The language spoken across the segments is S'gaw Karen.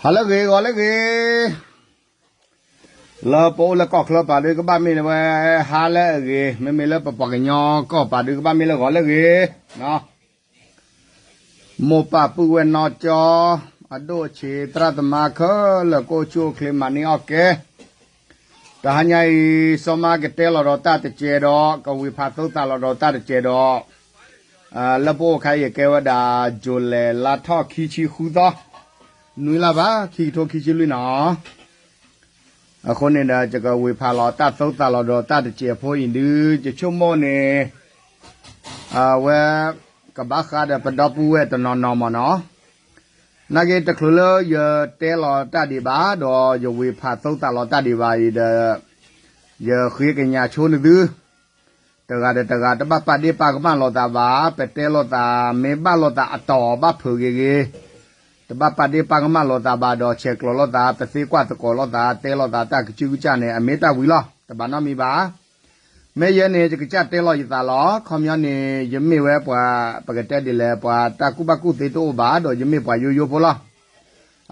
ဟါလၢအဂ့ၤ ဂီၤလၢအဂ့ၤ, လၢပအိၣ်လၢကီၢ်ချၢပၤဒုကဘၣ်မ့ၢ်လၢဝဲဟါလၢအဂ့ၤ, မ့မ့ၢ်လၢပပှၤကညီကီၢ်ပၤဒုကဘၣ်မ့ၢ်လၢဂီၤလၢအဂ့ၤ. မိၢ်ပၢ်ပုၢ်ဝဲၢ်နီၢ်ကၠီ, အဒိၣ်အဆံးသရၣ်သမါခဲလၢာ် ကအိၣ်ဆူၣ်အိၣ်ချ့ မၤန့ၢ်အီၣ်ကဲ တဟါညါအံၤ စီၤမါကတဲလီၤဒီးတၢ်တစဲးဒီး ကဝ့ၤဖးသိသးလီၤဒီးတၢ်တစဲးဒီး, လၢပအိၣ်ခါအံၤကဲဝဲဒၣ် July လါထီၣ်ခံဆံဃုသီ, နွံလါဘၣ် ခံကထိခံဆံလွံၢ်နီၤ. အဃိန့ၣ်ဒီး ယကဝ့ၤဖးလီၤတၢ်သိသးလီၤဒီးတၢ်တစဲးဖိအံၤဒုး ယဆိကမိၣ်န့ၣ် အဝဲ ကဘၣ်ဃးဒီးပဒီပုၢ်ဝဲၢ်တနီၤနီၤမ့ၢ်နီၤ. နာ်က့တချုးလၢယတဲလီၤတၢ်ဒံးဘၣ် ဒီးယဝ့ၤဖးသိသးလီၤတၢ်ဒံးဘၣ်အံၤဒီး ယဃ့ကညးဆိနသု, တဂၤဒီးတဂၤတဘၣ်ပာ်ဒ့ၣ်ပာ်ကမၣ်လိာ်သးဘၣ်, ပတဲလိာ်သးမ့ၢ်ဘၣ်လိာ်သးအတီၢ်ဘၣ်ဖုးဂ့ၤဂ့ၤ, တဘၣ်ပာ်ဒ့ၣ်ပာ်ကမၣ်လိာ်သးဘၣ်ဒီး ဆဲးကျိးလိာ်သး ပသ့ကွၢ်သကိးလိာ်သး တဲလိာ်သးတၢ်ကစုကစၢ်န့ၣ် အမ့ၢ်တၢ်ဝံၤလီၤ တဘၣ်နီတမံၤဘၣ်. မ့ၢ်ယဲန့ၣ် ယကစၢ်တဲလီၤယသးလီၤ. ခီပညီန့ၣ် ယမ့ၢ်ဝဲပှၤ ပကတဲဒ်လဲၣ် ပှၤတၢ်ကူၣ်ဘၣ်ကူၣ်သ့တအိၣ်ဘၣ် ဒီးယမ့ၢ်ပှၤယိယိဖိလီၤ.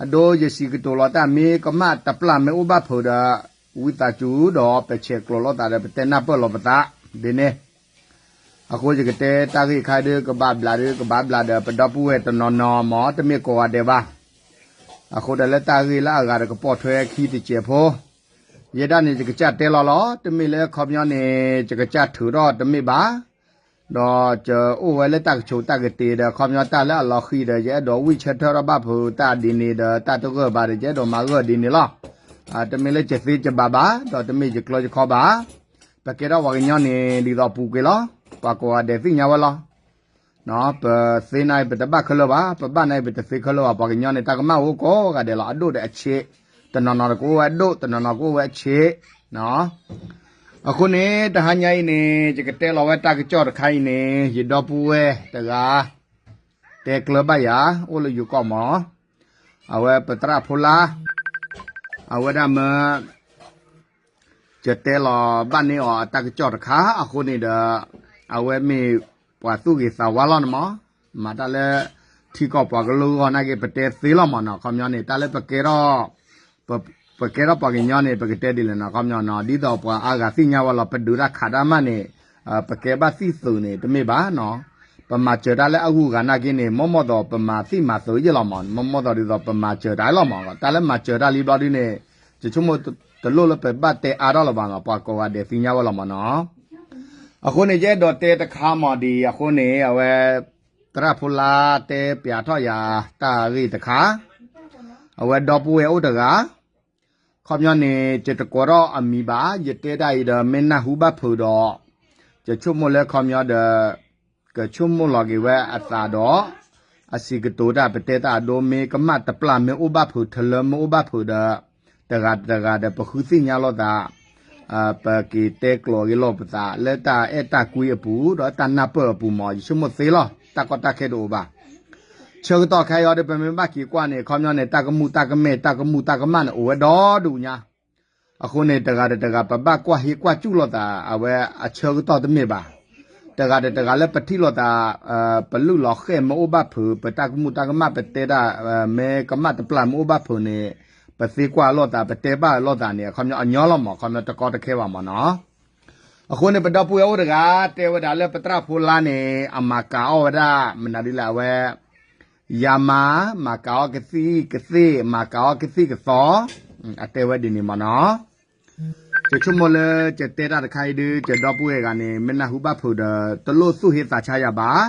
အဒိ ယစံးကတိၤလီၤတၢ်မ့ၢ်ကမၣ်တပျၢ်မ့ၢ်အိၣ်ဘၣ်ဖုးဒီး ဝံသးစူၤဒီးပဆဲးကျိးလိာ်သးဒီး ပတဲနၢ်ပၢၢ်လိာ်ပသး ဒ်န့ၣ်. အဃိယကတဲတၢ်ဂ့ၢ်ခါဒုး ကဘၣ်ဘျးဒုး ကဘၣ်ဘျးဒီး ပဒီပုၢ်ဝဲၢ်တနီၤနီၤမ့ၢ် တမ့ၢ်ကိးဂၤဒဲးဘၣ်. အဃိဒီးလၢတၢ်ဂ့ၢ်လၢအဂၤဒီး ကပိာ်ထွဲခံတစဲးဖိ ယဲဒၣ်န့ၣ် ယကစၢ်တဲလီၤလီၤ. တမ့ၢ်လၢခီပညီန့ၣ် ယကစၢ်ထုးထီၣ်တမ့ၢ်ဘၣ်, ဒီးယအိၣ်ဝဲလၢတၢ်ကဆိးတၢ်ကတ့ၤဒီး ခီပညီတၢ်လၢအလီၤဃံၤဒီး ယအဲၣ်ဒိးဝံၣ်ဆၢထၢၣ်ထီၣ်ဘၣ်ဖုးတၢ်ဒ်န့ၣ်ဒီး တၢ်တဂၢၢ်ဘၣ်ဒီး ယအဲၣ်ဒိးမၤဂၢၢ်ဒ်န့ၣ်လီၤ. တမ့ၢ်လၢယသ့ယဘၣ်ဘၣ် ဒီးတမ့ၢ်ယကျၢယခီဘၣ်. ပကဲထီၣ်ပှၤကညီန့ၣ် ဒ်သိးပူၤကွံာ်လီၤ. ပှၤကိးဂၤဒဲးသ့ၣ်ညါဝဲလီၤ. ပသ့န့ၣ် ပတဘၣ်ခဲလၢာ်ဘၣ်, ပဘၣ်န့ၣ် ပတသ့ခဲလၢာ်ဘၣ်. ပှၤကညီန့ၣ် တၢ်ကမၣ်အိၣ်ကိးဂၤဒဲးလီၤ. အဒိၣ်ဒီးအဆံး, တနီၤနီၤတကအိၣ်ဝဲအဒိၣ်, တနီၤနီၤကအိၣ်ဝဲအဆံး. အဃိန့ၣ် တဟါညါအံၤန့ၣ် ယကတဲလီၤဝဲတၢ်ကစီၣ်တခါအံၤန့ၣ် ယဒီပုၢ်ဝဲၢ်တဂၤ တဲကျၢၤဘၣ်ယၤ အိၣ်လၢယိၤကီၢ်မး, အဝဲပသရၣ်ဖိလါ, အဝဲဒၣ်မၢ ယတဲလီၤဘၣ်န့ၢ်အီၤအတၢ်ကစီၣ်တခါအဃိန့ၣ်ဒီး အဝဲမ့ၢ်ပှၤသူၣ်ဂ့ၤသးဝါလီၤန့ၣ်မး, မၤတၢ်လၢထံကီၢ်ပှၤကလုာ်အဂီၢ်နာ်က့ ပတဲသ့လီၤမးနီၤ. ခီပညီန့ၣ် တၢ်လၢပကဲထီၣ် ပကဲထီၣ်ပှၤကညီန့ၣ် ပကတဲဒ်လဲၣ်နီၤ. ခီပညီနီၤ ဒ်သိးပှၤအါဂၤသ့ၣ်ညါဝဲလီၤ. ပဒုးတၢ်ခးတၢ်မးန့ၣ် ပကဲဘၣ်သံၣ်သုးန့ၣ် တမ့ၢ်ဘၣ်နီၤ. ပမၤစၢၤတၢ်လၢအဂုၤအဂၤနာ်က့န့ၣ် မ့ၢ်မ့ၢ်သိးပမၤသံၣ်မၤသုးယ့ၢ်လီၤမး, မ့ၢ်မ့ၢ်သိးဒ်သိးပမၤစၢၤတၢ်လီၤမး. တၢ်လၢမၤစၢၤတၢ်လံဘျီဒုန့ၣ် ယဆိကမိၣ်တလိၣ်လၢပဘၣ်တဲအါထီၣ်လၢၤဘၣ်နီၤ. ပှၤကိးဂၤဒဲးသ့ၣ်ညါဝဲလီၤမးနီၤ. အဃိန့ၣ် ယအဲၣ်ဒိးတဲတခါမးဒ်အဃိန့ၣ် အဝဲ သရၣ်ဖိလါတဲပျးထီၣ်ယၤတၢ်ဂ့ၢ်တခါ, အဝဲဒီပုၢ်ဝဲၢ်အိၣ်တဂၤ, ခီပညီန့ၣ် ယတကိးထီၣ်အမံၤဘၣ်, ယတဲတၢ်အံၤဒီးမ့ၢ်နၢ်ဟူဘၣ်ဖုးဒီး ယဆိကမိၣ်လၢခီပညီဒီး ကဆိကမိၣ်လီၤက့ၤဝဲအသးဒီး အစံးကတိၤတၢ် ပတဲတၢ်အဒိ မ့ၢ်ကမၣ်တပျၢ်မ့ၢ်အိၣ်ဘၣ်ဖုး ထလၢမ့ၢ်အိၣ်ဘၣ်ဖုးဒီး တဂၤတဂၤဒီးပဃုသ့ၣ်ညါလိာ်သး ပက့ၤတဲကျိးက့ၤလိာ်ပသး လၢတၢ်အဲၣ်တၢ်ကွံအပူၤ ဒီးတၢ်နၢ်ပၢၢ်အပူၤမး ယဆိကမိၣ်သ့လီၤ. တၢ်ကီတၢ်ခဲတအိၣ်ဘၣ်. ဆၢကတီၢ်ခဲအံၤဒီး ပမ့ၢ်ဘၣ်က့ၤကွၢ်န့ၣ် ခီပညီန့ၣ် တၢ်ကမူၣ်တၢ်ကမဲၢ် တၢ်ကမူၣ်တၢ်ကမၣ်န့ၣ် အိၣ်ဝဲဒီဒူၣ်ညါ. အဃိန့ၣ် တဂၤဒီးတဂၤ ပဘၣ်ကွၢ်ဟ့ၣ်ကွၢ်စူၣ်လိာ်သး အဝဲအဆၢကတီၢ်တမ့ၢ်ဘၣ်. တဂၤဒီးတဂၤလၢပထံၣ်လိာ်သး ပလုၢ်လီၤဃဲၢ်မ့ၢ်အိၣ်ဘၣ်ဖုး ပတၢ်ကမူၣ်တၢ်ကမၣ် ပတဲတၢ် မ့ၢ်ကမၣ်တပျၢ်မ့ၢ်အိၣ်ဘၣ်ဖုးန့ၣ် ပသ့ကွၢ်လိာ်သး ပတဲဘၣ်လိာ်သးန့ၣ် အခီပညီအညီလီၤမး အခီပညီတကီတခဲဘၣ်မးနီၤ. အဃိန့ၣ် ပဒီပုၢ်ဝဲၢ်အိၣ်တဂၤ တဲဝဲဒၣ်လၢပသရၣ်ဖိလါန့ၣ် အမၤကၤအီၣ်ဝဲဒၣ် မနုၤဒ်လဲၣ် အဝဲ ယၤမၤ မၤကၤအီၣ်ကသံၣ်ကသ့ၣ် မၤကၤအီၣ်ကသံၣ်ကသီ အတဲဝဲဒ်န့ၣ်မးနီၤ. ယဆိကမိၣ်လၢယတဲတၢ်တခါအံၤဒုး ယဒီပုၢ်ဝဲၢ်ဂၤန့ၣ် မ့ၢ်နၢ်ဟူဘၣ်ဖုးဒီး တလိၣ်သူၣ်ဟ့သးဆါယၤဘၣ်.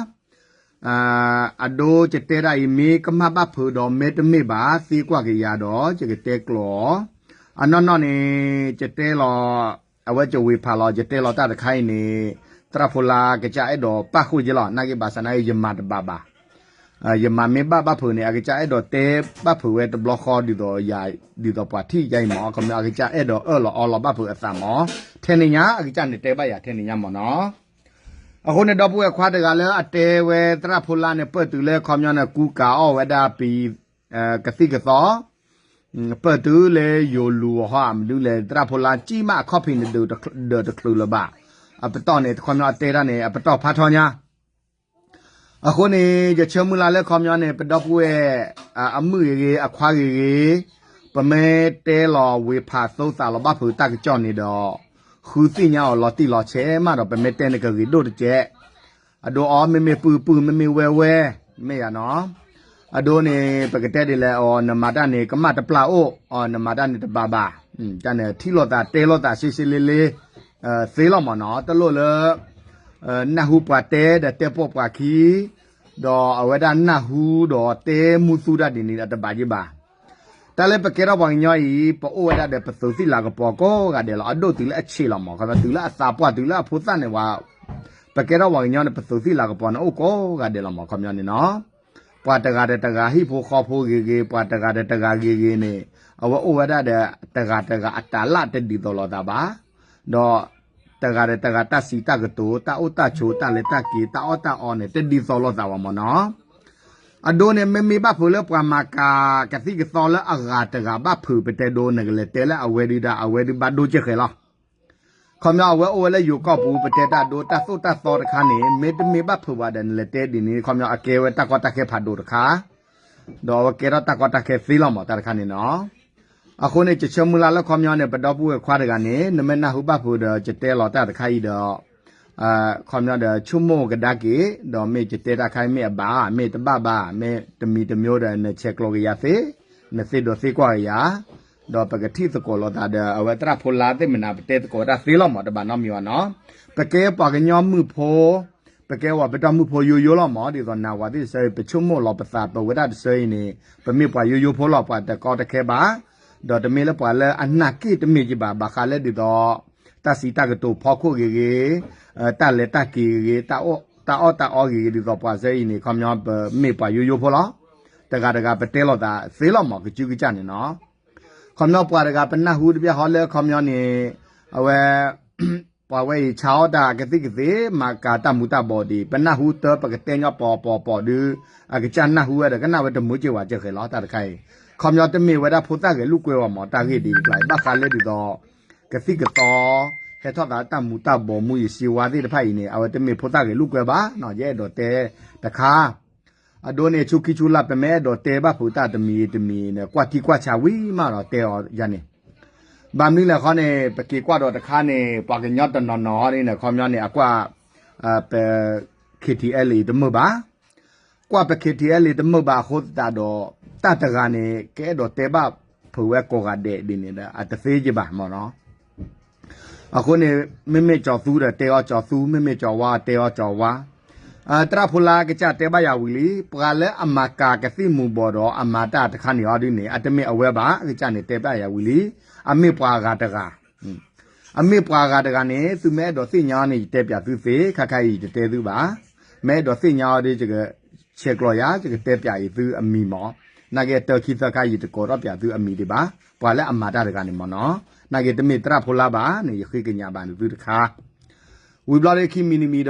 အဒိ ယတဲတၢ်အံၤ မ့ၢ်ကမၣ်ဘၣ်ဖုးဒီး မ့တမ့ၢ်ဘၣ် သ့ကွၢ်က့ၤယၤဒီး ယကတဲကျိးအီၤ. အနီၢ်နီၢ်န့ၣ် ယတဲလီၤ အဝဲယဝ့ၤဖးလီၤ ယတဲလီၤတၢ်တခါအံၤန့ၣ် သရၣ်ဖိလါကစၢ်အဲၣ်ဒိးပၣ်ဃုာ်ယဲလီၤ နာ်က့ဘၣ်ဆၣ်နာ်က့ ယမၤတဘၣ်ဘၣ်. ယမၤမ့ၢ်ဘၣ်ဘၣ်ဖုးန့ၣ် အကစၢ်အဲၣ်ဒိးတဲဘၣ်ဖုးဝဲတဘျီဃီဒ်သိးယၤ ဒ်သိးပှၤထံၣ်ယါအံၤမး အခီပညီအကစၢ်အဲၣ်ဒိးအၢၣ်လီၤအီလီၤဘၣ်ဖုးအသးမး ထဲန့ၣ်ညါ အကစၢ်န့ၣ်တဲဘၣ်ယၤထဲန့ၣ်ညါမးနီၤ. အဃိန့ၣ် ဒီပုၢ်ဝဲၢ်ခွါတဂၤလၢအတဲဝဲသရၣ်ဖိလါန့ၣ် ပၢၢ်တုၤလၢခီပညီန့ၣ် ကူကၤအီၣ်ဝဲဒၣ်ပံၤ ကသံၣ်ကသီ ပၢၢ်တုၤလၢယိၤလူၤအီၤဟီ မနုၤလဲၣ် သရၣ်ဖိလါ ကံၣ်မးအခီၣ်ဖံးန့ၣ် ဒၢးတချုးလၢၤဘၣ်. အပတီၢ်န့ၣ် တခီပညီအတဲတၢ်န့ၣ် အပတီၢ်ဖးထီညါ အဃိန့ၣ် ယဆၢမုၢ်လၢ်လၢခီပညီန့ၣ် ပဒီပုၢ်ဝဲၢ် အမုၣ်ဂ့ၤဂ့ၤ အခွါဂ့ၤဂ့ၤ, ပမ့ၢ်တဲလီၤဝ့ၤဖးသိသးလီၤဘၣ်ဖုးတၢ်ကစီၣ်န့ၣ်ဒီး ဃုသ့ၣ်ညါအီၤလီၤတံၢ်လီၤဆဲးမးဒီး ပမ့ၢ်တဲန့ၣ်ကဂ့ၤဒိၣ်တကဲး. အဒိအီၤ မ့မ့ၢ်ပုၢ်ပုၢ် မ့မ့ၢ်ဝဲဝဲ မ့ၢ်ယၤနီၤ. အဒိန့ၣ် ပကတဲဒ်လဲၣ်အီၤ နမၤတၢ်န့ၣ် ကမၣ်တပျၢ်အိၣ်, နမၤတၢ်န့ၣ်တဘၣ်ဘၣ်, တၢ်န့ၣ်ထံၣ်လိာ်သးတဲလိာ်သးရှဲရှဲလ့လ့ သ့လီၤမးနီၤ. တလိၣ်လၢ နၢ်ဟူပှၤတဲဒီးတဲပိာ်ပှၤခံ, ဒီးအဝဲဒၣ်နၢ်ဟူဒီးတဲမူသူတၢ်ဒ်န့ၣ် အတဘၣ်ယံၤဘၣ်. တၢ်လၢပကဲထီၣ်ပှၤကညီအံၤ ပအိၣ်ဝဲဒၣ်ဒီးပသုးသ့ၣ်လၤကပီၤကိးဂၤဒဲးလီၤ. အဒိၣ်တုၤလၢအဆံးလီၤမး, ခီပညီတုၤလၢအသးပှၢ် တုၤလၢအဖိသၣ်န့ၣ်ဝဲ ပကဲထီၣ်ပှၤကညီန့ၣ် ပသုးသ့ၣ်လၤကပီၤန့ၣ်အိၣ်ကိးဂၤဒဲးလီၤမး ခီပညီန့ၣ်နီၤ. ပှၤတဂၤဒီးတဂၤ ဟံၣ်ဖိဃီဖိဂ့ၤဂ့ၤ, ပှၤတဂၤဒီးတဂၤဂ့ၤဂ့ၤန့ၣ် အဝဲအိၣ်ဝဲဒၣ်ဒီး တဂၤတဂၤအတၢ်လၢတဒ်သိးလိာ်သးဘၣ်, ဒီး တဂၤဒီးတဂၤတၢ်စံးတၢ်ကတိၤ တၢ်အိၣ်တၢ်ဆိး တၢ်လဲၤတၢ်က့ၤ တၢ်အီၣ်တၢ်အီန့ၣ် တဒ်သိးလိာ်သးဘၣ်မးနီၤ. အဒိန့ၣ် မ့မ့ၢ်ဘၣ်ဖုးလၢပှၤမၤကၤကသံၣ်ကသီလၢအဂၤတဂၤဘၣ်ဖုး ပတဲဒိ နကလဲၤတဲလၢအဝဲဒုဒၣ် အဝဲဒုဘၣ်ဒိကဲဃဲၤလီၤ. ခီပညီအဝဲအိၣ်ဝဲလၢယိၤကီၢ်ပူၤ ပတဲတၢ်ဒိတၢ်သိၣ်တၢ်သီတခါန့ၣ် မ့တမ့ၢ်ဘၣ်ဖုးဘၣ်ဒီး နလဲၤတဲဒ်န့ၣ် ခီပညီအကဲဝဲတၢ်ကီတၢ်ခဲဖးဒိၣ်တခါ, ဒီးအဝဲကဲထီၣ်တၢ်ကီတၢ်ခဲသ့လီၤမး တၢ်တခါန့ၣ်နီၤ. အဃိန့ၣ် ယဆၢမုၢ်လၢ်လၢခီပညီန့ၣ် ပဒီပုၢ်ဝဲၢ်ခွါတဂၤန့ၣ် နမ့ၢ်နၢ်ဟူဘၣ်ဖုးဒီး ယတဲလီၤတၢ်တခါအံၤဒီး ခီပညီဒီး ဆိကမိၣ်ကဒါက့ၤ ဒီးမ့ၢ်ယတဲတၢ်ခါအံၤမ့ၢ်အဘၣ် မ့ၢ်တဘၣ်ဘၣ် မ့ၢ်တမံၤတမံၤဒီး နဆဲးကျိးက့ၤယၤသ့, နသ့ဒိးသ့ကွၢ်က့ၤယၤ, ဒီးပကထံၣ်သကိးလိာ်သးဒီး အဝဲသရၣ်ဖိလါသ့ၣ်မနၤ ပတဲသကိးဝဲဒၣ်သ့လီၤမး တဘၣ်နီတမံၤဘၣ်နီၤ. ပကဲပှၤကညီမုၣ်ဖိ ပကဲဝဲပဒီမုၣ်ဖိယိယိလီၤမး ဒ်သိးနၢ်ဝဲသ့ၣ်တဆၢအံၤ ပဆိကမိၣ်လီၤပသး ပဝဲဒၣ်တဆၢအံၤန့ၣ် ပမ့ၢ်ပှၤယိယိဖိလီၤ ပှၤတကီတခဲဘၣ်, ဒီးတမ့ၢ်လၢပှၤလၢအနာ်က့ၣ်တမ့ၢ်က့ဘၣ် ဘၣ်ဃးလၢဒ်သိး တၢ်စံးတၢ်ကတိၤဖီခိၣ်ဂ့ၤဂ့ၤ, တၢ်လဲၤတၢ်က့ၤဂ့ၤဂ့ၤ, တၢ်အီၣ်တၢ်အီဂ့ၤဂ့ၤ ဒ်သိးပှၤဆၢအံၤန့ၣ် ခီပညီပမ့ၢ်ပှၤယိယိဖိလီၤ. တဂၤတဂၤပတဲလိာ်သးသ့လီၤမး ကစုကစၢ်န့ၣ်နီၤ. ခီပညီပှၤတဂၤပနၢ်ဟူတဘျီဃီလၢခီပညီန့ၣ် အဝဲ ပှၤဝဲအံၤဆါအီၣ်တၢ်ကသံၣ်ကသ့ မၤကၤတၢ်မူၤတၢ်ဘှီးဒံး ပနၢ်ဟူတၢ် ပကတဲညီပီၤပီၤပီၤဒုး အကစၢ်နၢ်ဟူဝဲဒီး ကနၣ်ဝဲတမုာ်က့ၤဝဲကဲဃဲၤလီၤ တၢ်တခါအံၤ. ခီပညီတမ့ၢ်ဝဲဒၣ်ဖိသၣ်ဂဲၤလိာ်ကွဲဝဲမး တၢ်ဂ့ၢ်ဒ်အံၤတကျါအံၤ ဘၣ်ဃးလၢဒ်သိး ကသံၣ်ကသီ ဟဲထီၣ်သးတၢ်မူၤတၢ်ဘှီး မူးယစ့ဝါသ့ၣ်တဖၣ်အံၤန့ၣ် အဝဲတမ့ၢ်ဖိသၣ်ဂဲၤလိာ်ကွဲဘၣ်နီၤ ယအဲၣ်ဒိးတဲတခါ အဒိန့ၣ် ဆူခံဆူလၢ် ပမ့ၢ်အဲၣ်ဒိးတဲဘၣ်ဖုးတၢ်တမံၤတမံၤန့ၣ် ကွၢ်ထံကွၢ်ဆးဝံၤမးဒီးတဲအီၤယၤန့ၣ်. ဘၣ်မနုၤလဲၣ်ဃီန့ၣ် ပက့ၤကွၢ်ဒီးတခါန့ၣ် ပှၤကညီတနီၤနီၤန့ၣ် ခီပညီန့ၣ် အကွၢ် ပ K T L A တမုာ်ဘၣ်. ကွၢ်ပ K T L A တမုာ်ဘၣ်အဃိသတးဒီး တၢ်တဂၤန့ၣ် ကအဲၣ်ဒိးတဲဘၣ်ဖုးဝဲကိးဂၤဒဲးဒ်န့ၣ်ဒီး အတသ့က့ၤဘၣ်မးနီၤ. အဃိန့ၣ် မ့မ့ၢ်ကၠီၤသူဒီးတဲအီၤကၠီၤသူ, မ့မ့ၢ်ကၠီၤဝါတဲအီၤကၠီၤဝါ. သရၣ်ဖိလါကစၢ်တဲဘၣ်ယၤဝံၤလံ, ပှၤလၢအမၤကၤကသံၣ်မူၤဘှီးဒီးအမၤတၢ်တခါန့ၣ်အီၤဒ်န့ၣ် အတမ့ၢ်အဝဲဘၣ်, ကစၢ်န့ၣ်တဲဘၣ်ယၤဝံၤလံ. အမ့ၢ်ပှၤဂၤတဂၤ, အမ့ၢ်ပှၤဂၤတဂၤန့ၣ် သုမ့ၢ်အဲၣ်ဒိးသ့ၣ်ညါအီၤန့ၣ် ယတဲပၠးသုသ့, ခါခါအံၤယတတဲသုဘၣ်. မ့ၢ်အဲၣ်ဒိးသ့ၣ်ညါအီၤဒီး ယကဆဲးကျိးယၤ, ယကတဲပၠးအံၤသုအမံၤမး. နာ်က့တၢခံသၢခါ ယတကိးထီၣ်ပၠးသုအမံၤဒံးဘၣ်. ပှၤလၢအမၤတၢ်တဂၤန့ၣ်မးနီၤ. နာ်က့တမ့ၢ်သရၣ်ဖိလါဘၣ်န့ၣ် ယဃ့ကညးဘၣ်န့ၣ်သုတခါ. ဝံၤဘျီဒီးခံမံၤတမံၤဒီး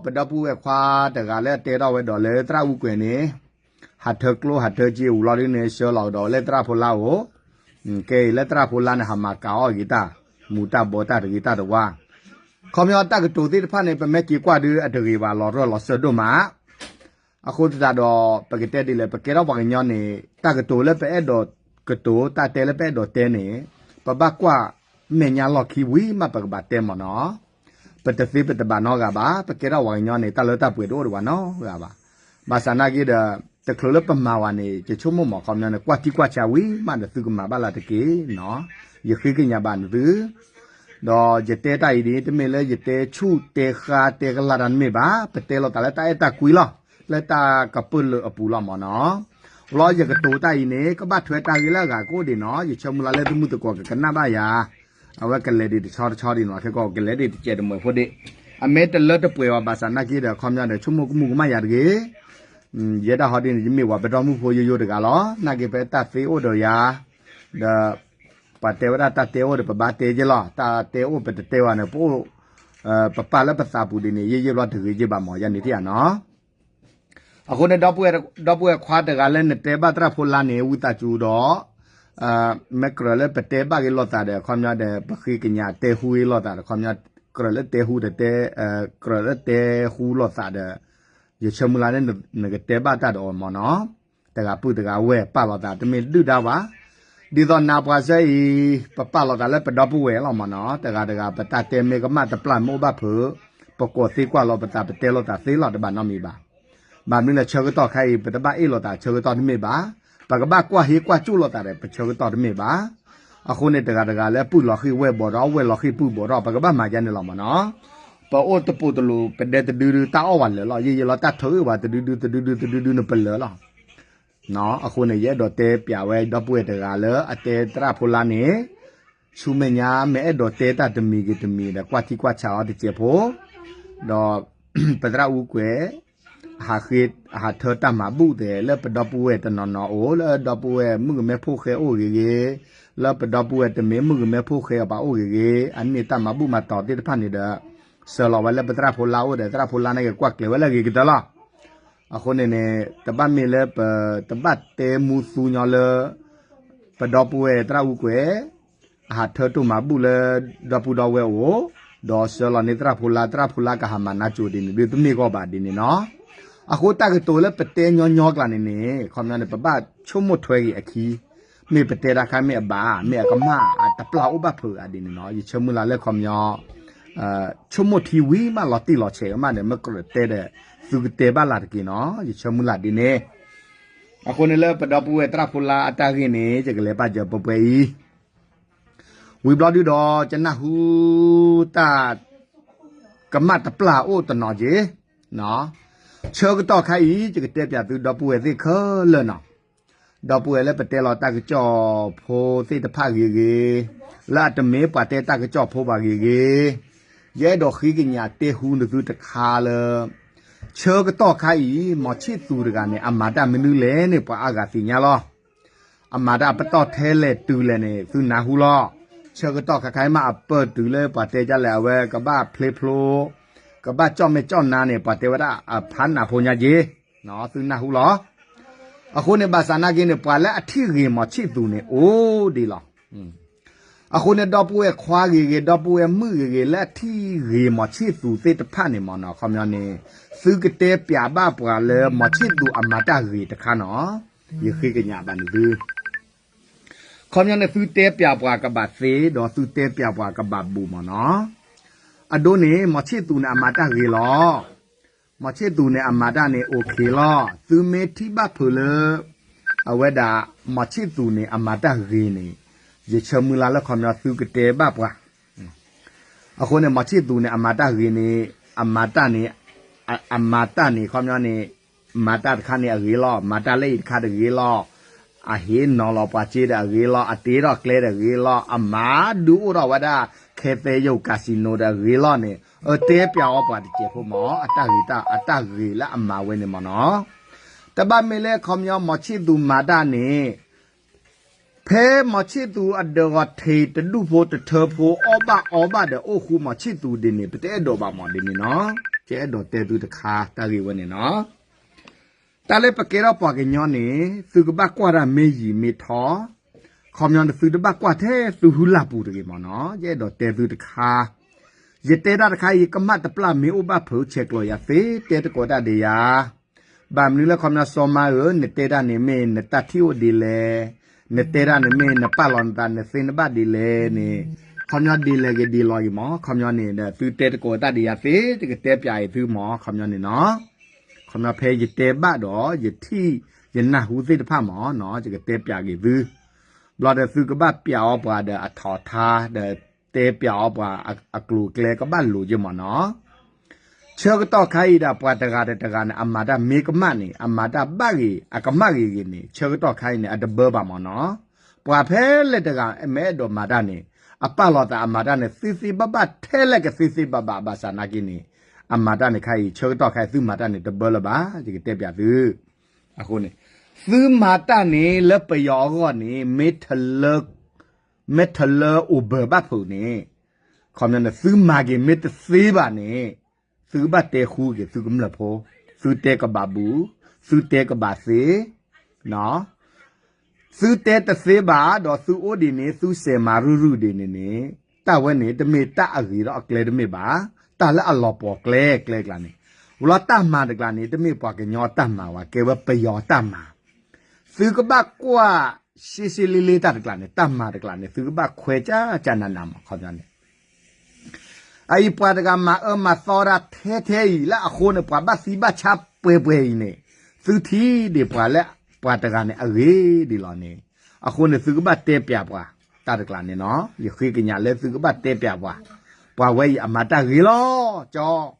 ပဒီပုၢ်ဝဲၢ်ခွါတဂၤလၢအတဲထီၣ်ဝဲဒီးလၢသရၣ်အူကွဲၤန့ၣ် ဟးထၢကျိဟးထၢစ့ဝံၤလီၤဒ်န့ၣ် ဆှၢလီၤကဒီးလၢသရၣ်ဖိလါဧိၤ, ကဲအံၤလၢသရၣ်ဖိလါန့ၣ် ဟးမၤကၤအီၣ်ဂ့ၤတၢ် မူၤတၢ်ဘှီးတၢ်တဂ့ၤတၢ်တဝါ. ခီပညီတၢ်ကတိၤသ့ၣ်တဖၣ်န့ၣ် ပမ့ၢ်က့ၤကွၢ်ဒုးအတဂ့ၤဘၣ် လီၤရၢၢ်လီၤစၢၢ်ဒိၣ်မး. အဃိသတးဒီး ပကတဲဒ်လဲၣ် ပကဲထီၣ်ပှၤကညီန့ၣ် တၢ်ကတိၤလၢပအဲၣ်ဒိးကတိၤ တၢ်တဲလၢပအဲၣ်ဒိးတဲန့ၣ် ပဘၣ်ကွၢ်မဲာ်ညါလီၢ်ခံဝံၤမး ပကဘၣ်တဲမးနီၤ. ပတသ့ပတဘၣ်နီတဂၤဘၣ်. ပကဲထီၣ်ပှၤကညီန့ၣ် တၢ်လၢတၢ်ပှဲၤတအိၣ်ဒံးဘၣ်နီတဂၤဘၣ်. ဘၣ်ဆၣ်နာ်က့ဒီး တချုးလၢပမၤဝဲန့ၣ် ယဆိကမိၣ်မး ခီပညီန့ၣ် ကွၢ်ထံကွၢ်ဆးဝံၤမးဒီး သုကမၤဘၣ်လၢတက့ၢ်နီၤ. ယဃ့ကညးဘၣ်န့ၣ်သု ဒီးယတဲတၢ်အံၤဒ် တမ့ၢ်လၢယတဲဆူၣ်တဲဃါတဲကလၢ်တၢ်တမ့ၢ်ဘၣ်. ပတဲလိာ်သးလၢတၢ်အဲၣ်တၢ်ကွံလီၤ. လၢတၢ်ကပၢၢ်လၢအပူၤလီၤမးနီၤ. ဘျီယကတိၤတၢ်အံၤန့ၣ် ကဘၣ်ထွဲတၢ်ဂ့ၢ်လၢအဂၤကအိၣ်ဒံးနီၤ. ယဆၢမုၢ်လၢ်လၢသုမုၢ်သကိးကကနၣ်ဘၣ်ယၤ အဝဲကလဲၤဒံးတဆီတဆီဒံးနီၤ. ခဲကီးကလဲၤဒံးတစဲးတမှဲၤဖိဒံး. အမ့ၢ်တလၢတပှဲၤဘၣ် ဘၣ်ဆၣ်နာ်က့ဒီး ခီပညီဒီး ဆိကမိၣ်ကမူၣ်ကမၣ်ယၤတဂ့ၤ. ယဲဒၣ်ဟီဒ်န့ၣ် ယမ့ၢ်ပှၤပဒီမုၣ်ဖိယိယိတဂၤလီၤ. နာ်က့ဖဲတၢ်သ့အိၣ်ဒီးယၤ ဒီး ပှၤတဲဝဲဒၣ်တၢ်တဲအိၣ်ဒီး ပဘၣ်တဲက့လီၤ. တၢ်တဲအိၣ်ပတတဲဝဲန့ၣ် ပအိၣ် ပပာ်လၢပသးပူၤဒ်န့ၣ် ယဲယဲဘျီတဂ့ၤက့ဘၣ်မး ယၤန့ၣ်ထံၣ်ဧါနီၤ. အဃိန့ၣ် ဒီပုၢ်ဝဲၢ်ခွါတဂၤလၢနတဲဘၣ်သရၣ်ဖိလါန့ၣ် ဝံသးစူၤဒီး မ့ၢ်ကြၢးလၢပတဲဘၣ်က့ၤလိာ်သးဒီး ခီပညီဒီး ပဃ့ကညးတဲဟူက့ၤလိာ်သးဒီး ခီပညီ ကြၢးလၢတဲဟူဒီးတဲ ကြၢးလၢတဲဟူလိာ်သးဒီး ယဆၢမုၢ်လၢ်လၢနကတဲဘၣ်တၢ်ဒီးအီၤမ့ၢ်နီၤ, တဂၤပုၢ်တဂၤဝဲၢ်ပာ်လီၤသးတမ့ၢ်ဒုၣ်ဒါဘၣ်, ဒ်သိးနၤပှၤစဲအံၤ ပပာ်လီၤသးလၢပဒီပုၢ်ဝဲၢ်လီၤမ့ၢ်နီၤ, တဂၤတဂၤပတၢ်တဲမ့ၢ်ကမၣ်တပျၢ်မ့ၢ်အိၣ်ဘၣ်ဖုး, ပကိးသ့ကွၢ်လီၤပသး ပတဲလိာ်သးသ့လီၤ တဘၣ်နီတမံၤဘၣ်. ဘၣ်မနုၤလဲၣ် ဆၢကတီၢ်ခါအံၤ ပတဘၣ်အ့ၣ်လိာ်သးဆၢကတီၢ်တမ့ၢ်ဘၣ်, ပကဘၣ်ကွၢ်ဟ့ကွၢ်ကၠိၣ်လိာ်သးဒီး ပဆၢကတီၢ်တမ့ၢ်ဘၣ်. အဃိန့ၣ် တဂၤတဂၤလၢပုၢ်လီၤဃံၢ်ဝဲၢ်ဘီၣ်ထီၣ် ဝဲၢ်လီၤဃံၢ်ပုၢ်ဘီၣ်ထီၣ် ပကဘၣ်မၤဒ်န့ၣ်လီၤမ့ၢ်နီၤ. ပအိၣ်တပူၤတလူၤ ပဒဲတဒုဒု တၢ်အီၣ်ဝဲလၢာ်လီၤ, ယံာ်ယံာ်လီၤ တၢ်ထုးအ့ၣ်ဝဲတဒုဒု တဒုဒု တဒုဒုန့ၣ် ပလၢာ်လီၤ. အဃိန့ၣ် ယအဲၣ်ဒိးတဲပျးဝဲ ဒီပုၢ်ဝဲၢ်တဂၤလၢအတဲသရၣ်ဖိလါန့ၣ်, ဆူမဲာ်ညါ မ့ၢ်အဲၣ်ဒိးတဲတၢ်တမံၤဂ့ၤတမံၤဒီး ကွၢ်ထံကွၢ်ဆးအီၤတစဲးဖိ, ဒီး ပသရၣ်အူကွဲၤ အဟးဃ့ အဟးထၢတၢ်မၤဘူၣ်သ့ၣ် လၢပဒီပုၢ်ဝဲၢ်တနီၤနီၤအိၣ် လၢဒီပုၢ်ဝဲၢ်မုၣ်ကမဲဖိဃဲအိၣ်ဂ့ၤဂ့ၤ, လၢပဒီပုၢ်ဝဲၢ်တမ့ၢ်မုၣ်ကမဲဖိဃဲအပှၤအိၣ်ဂ့ၤဂ့ၤ အန့ၢ်တၢ်မၤဘူၣ်မၤတီၤသ့ၣ်တဖၣ်န့ၣ်ဒီး ဆှၢလီၤဝဲလၢပသရၣ်ဖိလါအိၣ်ဒီး သရၣ်ဖိလါန့ၣ်က့ၤ ကွၢ်ကျဲၤဝဲလၢအဂ့ၤကတၢၢ်လီၤ. အဃိန့ၣ်န့ၣ် တဘၣ်မ့ၢ်လၢပ တဘၣ်တဲမူသူညီလၢ ပဒီပုၢ်ဝဲၢ်သရၣ်အူကွဲၤ အဟးထၢတိၢ်မၤဘူၣ်လၢ ဒီပုၢ်ဒီဝဲၢ်အိၣ်, ဒီးဆှၢလီၤန့ၢ်သရၣ်ဖိလါ သရၣ်ဖိလါကဟးမၤနါစိၤဒ်န့ၣ်ဒုး တမ့ၢ်ဂီၢ်ဘၣ်ဒ်န့ၣ်နီၤ. အဃိတၢ်ကတိၤလၢပတဲညီညီကျါန့ၣ်န့ၣ် ခီပညီန့ၣ် ပဘၣ်ဆိကမိၣ်ထွဲက့ၤအခံ, မ့ၢ်ပတဲတၢ်ခါမ့ၢ်အဘၣ် မ့ၢ်အကမၣ်အတပျၢ်အိၣ်ဘၣ်ဖုးဧါဒ်န့ၣ်နီၤ. ယဆၢမုၢ်လၢ်လၢခီပညီ ဆိကမိၣ်ထံဝံၤမးလီၤတံၢ်လီၤဆဲးကမၣ်ဒီး မ့ၢ်ကြၢးတဲဒီး သုကတဲဘၣ်လၢ်တက့ၢ်နီၤ. ယဆၢမုၢ်လၢ်ဒ်န့ၣ် အဃိန့ၣ်လၢပဒီပုၢ်ဝဲၢ်သရၣ်ဖိလါအတၢ်ဂ့ၢ်န့ၣ် ယကလဲၤပာ်စၢၤပှဲၤပှဲၤအံၤ, ဝံၤဘျီဒုဒီး ကနၢ်ဟူ တၢ် ကမၣ်တပျၢ်အိၣ်တနီၤက့ၤ, ဆၢကတီၢ်ခါအံၤ ယကတဲပျးသုဒီပုၢ်ဝဲၢ်သ့ၣ်ခဲလၢာ်နီၤ, ဒီပုၢ်ဝဲၢ်လၢပတဲလီၤတၢ်ကစီၣ်ဖိသ့ၣ်တဖၣ်ဂ့ၤဂ့ၤ, လၢအတမ့ၢ်ပှၤတဲတၢ်ကစီၣ်ဖိဘၣ်ဂ့ၤဂ့ၤ, ယအဲၣ်ဒိးဃ့ကညးတဲဟူနသုတခါလၢ ဆၢကတီၢ်ခါအံၤ မီၤဆံၣ်သူးတဂၤန့ၣ် အမၤတၢ်မနုၤလဲၣ်န့ၣ် ပှၤအါဂၤသ့ၣ်ညါလီၤ. အမၤတၢ်အပတီၢ်ထဲလဲၣ်တုၤလဲၣ်န့ၣ် သုနၢ်ဟူလီၤ. ဆၢကတီၢ်ခါခါအံၤမးအပၢၢ်တုၤလၢပှၤတဲဒ်လဲၣ် အဝဲကဘၣ်ဖျ့ဖျိ, ကဘၣ်ကၠီၣ်မဲာ်ကၠီၣ်နါန့ၣ် ပှၤတဲဝဲဒၣ်အဖးနးဖိညါက့ၤ, သုနၢ်ဟူလီၤ. အဃိန့ၣ် ဘၣ်ဆၣ်နာ်က့န့ၣ် ပှၤလၢအထံၣ်ဂ့ၤမီၤဆံၣ်သူးန့ၣ်အိၣ်ဒံးလီၤ. အဃိန့ၣ် ဒီပုၢ်ဝဲၢ်ခွါဂ့ၤဂ့ၤ ဒီပုၢ်ဝဲၢ်မုၣ်ဂ့ၤဂ့ၤ လၢအထံၣ်ဂ့ၤမီၤဆံၣ်သူးသ့ၣ်တဖၣ်န့ၣ်မ့ၢ်နီၤ ခီပညီန့ၣ် သုကတဲပျးဘၣ်ပှၤလၢမီၤဆံၣ်သူးအမၤတၢ်ဂ့ၤတခါနီၤ, ယဃ့ကညးဘၣ်န့ၣ်သု ခီပညီန့ၣ် သုတဲပျးပှၤကဘၣ်သ့ ဒီးသုတဲပျးပှၤကဘၣ်ဘူးမ့ၢ်နီၤ. အဒိန့ၣ် မီၤဆံၣ်သူးန့ၣ် အမၤတၢ်ဂ့ၤလီၤ. မီၤဆံၣ်သူးန့ၣ် အမၤတၢ်န့ၣ် okay လီၤ. သုမ့ၢ်ထံၣ်ဘၣ်ဖုးလၢ အဝဲဒၣ် မီၤဆံၣ်သူးန့ၣ် အမၤတၢ်ဂ့ၤန့ၣ် ယဆၢမုၢ်လၢ်လၢခီပညီသုကတဲဘၣ်ပှၤ အဃိန့ၣ် မီၤဆံၣ်သူးန့ၣ် အမၤတၢ်ဂ့ၤန့ၣ် အမၤတၢ်န့ၣ် အမၤတၢ်န့ၣ် ခီပညီန့ၣ် မၤတၢ်တခါန့ၣ်အဂ့ၤလီၤ. မၤတၢ်လၢအံၤတခါတဂ့ၤလီၤ. အဟ့ၣ်နီၤလီၤပှၤစ့ဒီးအဂ့ၤလီၤ. အတ့ထီၣ်ကျဲဒီးအဂ့ၤလီၤ. အမၤဒုးအိၣ်ထီၣ်ဝဲဒၣ် ခဲသဲယိၤ casino ဒီးအဂ့ၤလီၤန့ၣ် အတဲပျးအီၤပှၤတစဲးဖိမ့ၢ် အတၢ်ဂ့ၤတၢ် အတၢ်ဂ့ၤလၢအမၤဝဲန့ၣ်မ့ၢ်နီၤ. တဘၣ်မ့ၢ်လၢခီပညီမီၤဆံၣ်သူးမၤတၢ်န့ၣ် ဖဲမီၤဆံၣ်သူးအဒၢးဂီၤထံးတဒူၣ်ဖိတထၢဖိအီၣ်ဘၣ်အီဘၣ်ဒီးအိၣ်ဃူမီၤဆံၣ်သူးဒ်န့ၣ် ပတအဲၣ်ဒိးဘၣ်မ့ၢ်ဒ်န့ၣ်နီၤ. ယအဲၣ်ဒိးတဲသုတခါတၢ်ဂ့ၢ်ဝဲန့ၣ်နီၤ. တၢ်လၢပကဲထီၣ်ပှၤကညီန့ၣ် သုကဘၣ်ကွၢ်တၢ်မ့ၢ်ယံာ်မ့ၢ်ထီ, ခီပညီန့ၣ်သုတဘၣ်ကွၢ်ထဲသုဟုလၢ်ပူၤတဂ့ၤမ့ၢ်နီၤ. ယအဲၣ်ဒိးတဲသုတခါ, ယတဲတၢ်တခါအံၤ ကမၣ်တပျၢ်မ့ၢ်အိၣ်ဘၣ်ဖုးဆဲးကျိးယၤသ့ တဲသကိးတၢ်ဒီးယၤ ဘၣ်မနုၤလၢခီပညီစီၤမါဧၢ, နတဲတၢ်န့ၣ်မ့ၢ်နတၢ်ထံၣ်အိၣ်ဒ်လဲၣ်, နတဲတၢ်န့ၣ်မ့ၢ်နပာ်လီၤနသးနသ့နဘၣ်ဒ်လဲၣ်န့ၣ်, ခီပညီဒ်လဲၣ်ဂ့ၤဒ်လဲၣ်ဂ့ၤမ့ၢ် ခီပညီန့ၣ်ဒီး သုတဲသကိးတၢ်ဒီးယၤသ့ တကတဲပျးအံၤသုမ့ၢ် ခီပညီန့ၣ်နီၤ. ခီပညီဖဲယတဲဘၣ်ဒီး ယထံၣ်ယနၢ်ဟူသ့ၣ်တဖၣ်မ့ၢ်နီၤ ယကတဲပျးက့ၤသု ဘျီဒီးသုကဘၣ်ပျးအီၤပှၤဒီးအထီၣ်ထါ ဒီးတဲပျးအီၤပှၤအကျိၤအကျဲကဘၣ်လိၤယ့ၢ်မ့ၢ်နီၤ. ဆၢကတီၢ်ခါအံၤဒၣ်ပှၤတဂၤဒီးတဂၤန့ၣ် အမၤတၢ်မ့ၢ်ကမၣ်န့ၣ် အမၤတၢ်ဘၣ်ဂ့ၤ အကမၣ်ဂ့ၤဂ့ၤန့ၣ် ဆၢကတီၢ်ခါအံၤန့ၣ် အတဘၢဘၣ်မ့ၢ်နီၤ. ပှၤဖဲလဲၣ်တဂၤမ့ၢ်အဲၣ်ဒိးမၤတၢ်န့ၣ် အပာ်လီၤသးအမၤတၢ်န့ၣ် သ့သ့ဘၣ်ဘၣ်ထဲလဲၣ်ကသ့သ့ဘၣ်ဘၣ် ဘၣ်ဆၣ်နာ်က့န့ၣ် အမၤတၢ်န့ၣ်ခါအံၤ ဆၢကတီၢ်ခါအံၤသုမၤတၢ်န့ၣ် တဘၢလၢၤဘၣ် ယကတဲပျးသု အဃိန့ၣ် သုမၤတၢ်န့ၣ် လၢပယီၤအဂီၢ်န့ၣ် မ့ၢ်ထလၢ မ့ၢ်ထလၢအိၣ်ဘၢၣ်ဘၣ်ဖုးန့ၣ် ခီပညီန့ၣ် သုမၤက့ၤမ့ၢ်တသ့ဘၣ်န့ၣ် သုကဘၣ်တဲဃူက့ၤသုကမျၢၢ်ဖိ, သုတဲကဘၣ်ဘူး, သုတဲကဘၣ်သ့, သုတဲတသ့ဘၣ်ဒီးသုအိၣ်ဒ်န့ၣ် သုစဲးမၤရုၢ်ရုၢ်ဒ်န့ၣ်န့ၣ် တၢ်ဝဲန့ၣ် တမ့ၢ်တၢ်အဂ့ၤဒီးအကျဲတမ့ၢ်ဘၣ်, တၢ်လၢအလီၤပှီၤကျဲကျဲကျါန့ၣ် လီၤတၢ်မၤတကျါန့ၣ် တမ့ၢ်ပှၤကညီတၢ်မၤဘၣ်, ကဲဝဲပယီၤတၢ်မၤ. သုကဘၣ်ကွၢ်ရှဲရှဲလ့လ့တၢ်တကျါန့ၣ်, တၢ်မၤတကျါန့ၣ် သုကဘၣ်ခွဲးကၢ်ကၢ်နးနးမး ခီပညီန့ၣ် အအံၤပှၤတဂၤမၤအၢမၤသီဒၣ်ထဲထဲအံၤ လၢအဃိန့ၣ် ပှၤဘၣ်သံဘၣ်ဆါပှဲၤပှဲၤအံၤန့ၣ်, သုထံၣ်ဒံးပှၤလၢ ပှၤတဂၤန့ၣ်အဂ့ၤဒံးလီၤန့ၣ်, အဃိန့ၣ်သုကဘၣ်တဲပျးပှၤ တၢ်တကျါန့ၣ်နီၤ, ယဃ့ကညးလၢသုကဘၣ်တဲပျးပှၤ, ပှၤဝဲအံၤအမၤတၢ်ဂ့ၤလီၤကၠီ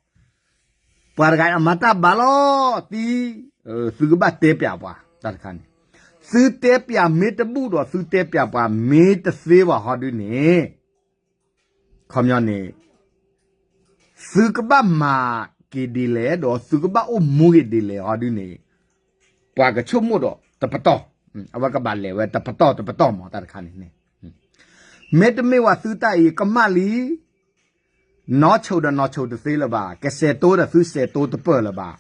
ပှၤတဂၤအံၤအမၤတၢ်ဘၣ်လီၤတံၢ်, သုကဘၣ်တဲပျးပှၤ တၢ်တခါန့ၣ်, သုတဲပျးမ့ၢ်တဘူၣ်ဒီး သုတဲပျးပှၤမ့ၢ်တသ့ဘၣ်ဟီဒုန့ၣ် ခီပညီန့ၣ် သုကဘၣ်မၤက့ၤဒ်လဲၣ် ဒီးသုကဘၣ်အိၣ်မူက့ၤဒ်လဲၣ်ဟီဒုန့ၣ်, ပှၤကဆိကမိၣ်ဒီးတပတီၢ်, အဝဲကဘၣ်လဲၤဝဲတပတီၢ်တပတီၢ်မး တၢ်တခါန့ၣ်န့ၣ်, မ့တမ့ၢ်ဝဲသုတၢ်အံၤကမၣ်လံ နီၢ်ဆိးဒီးနီၢ်ဆိးတသ့လၢၤဘၣ်, ကစဲးတိဒီးသုစဲးတိတပၢၢ်လၢၤဘၣ်.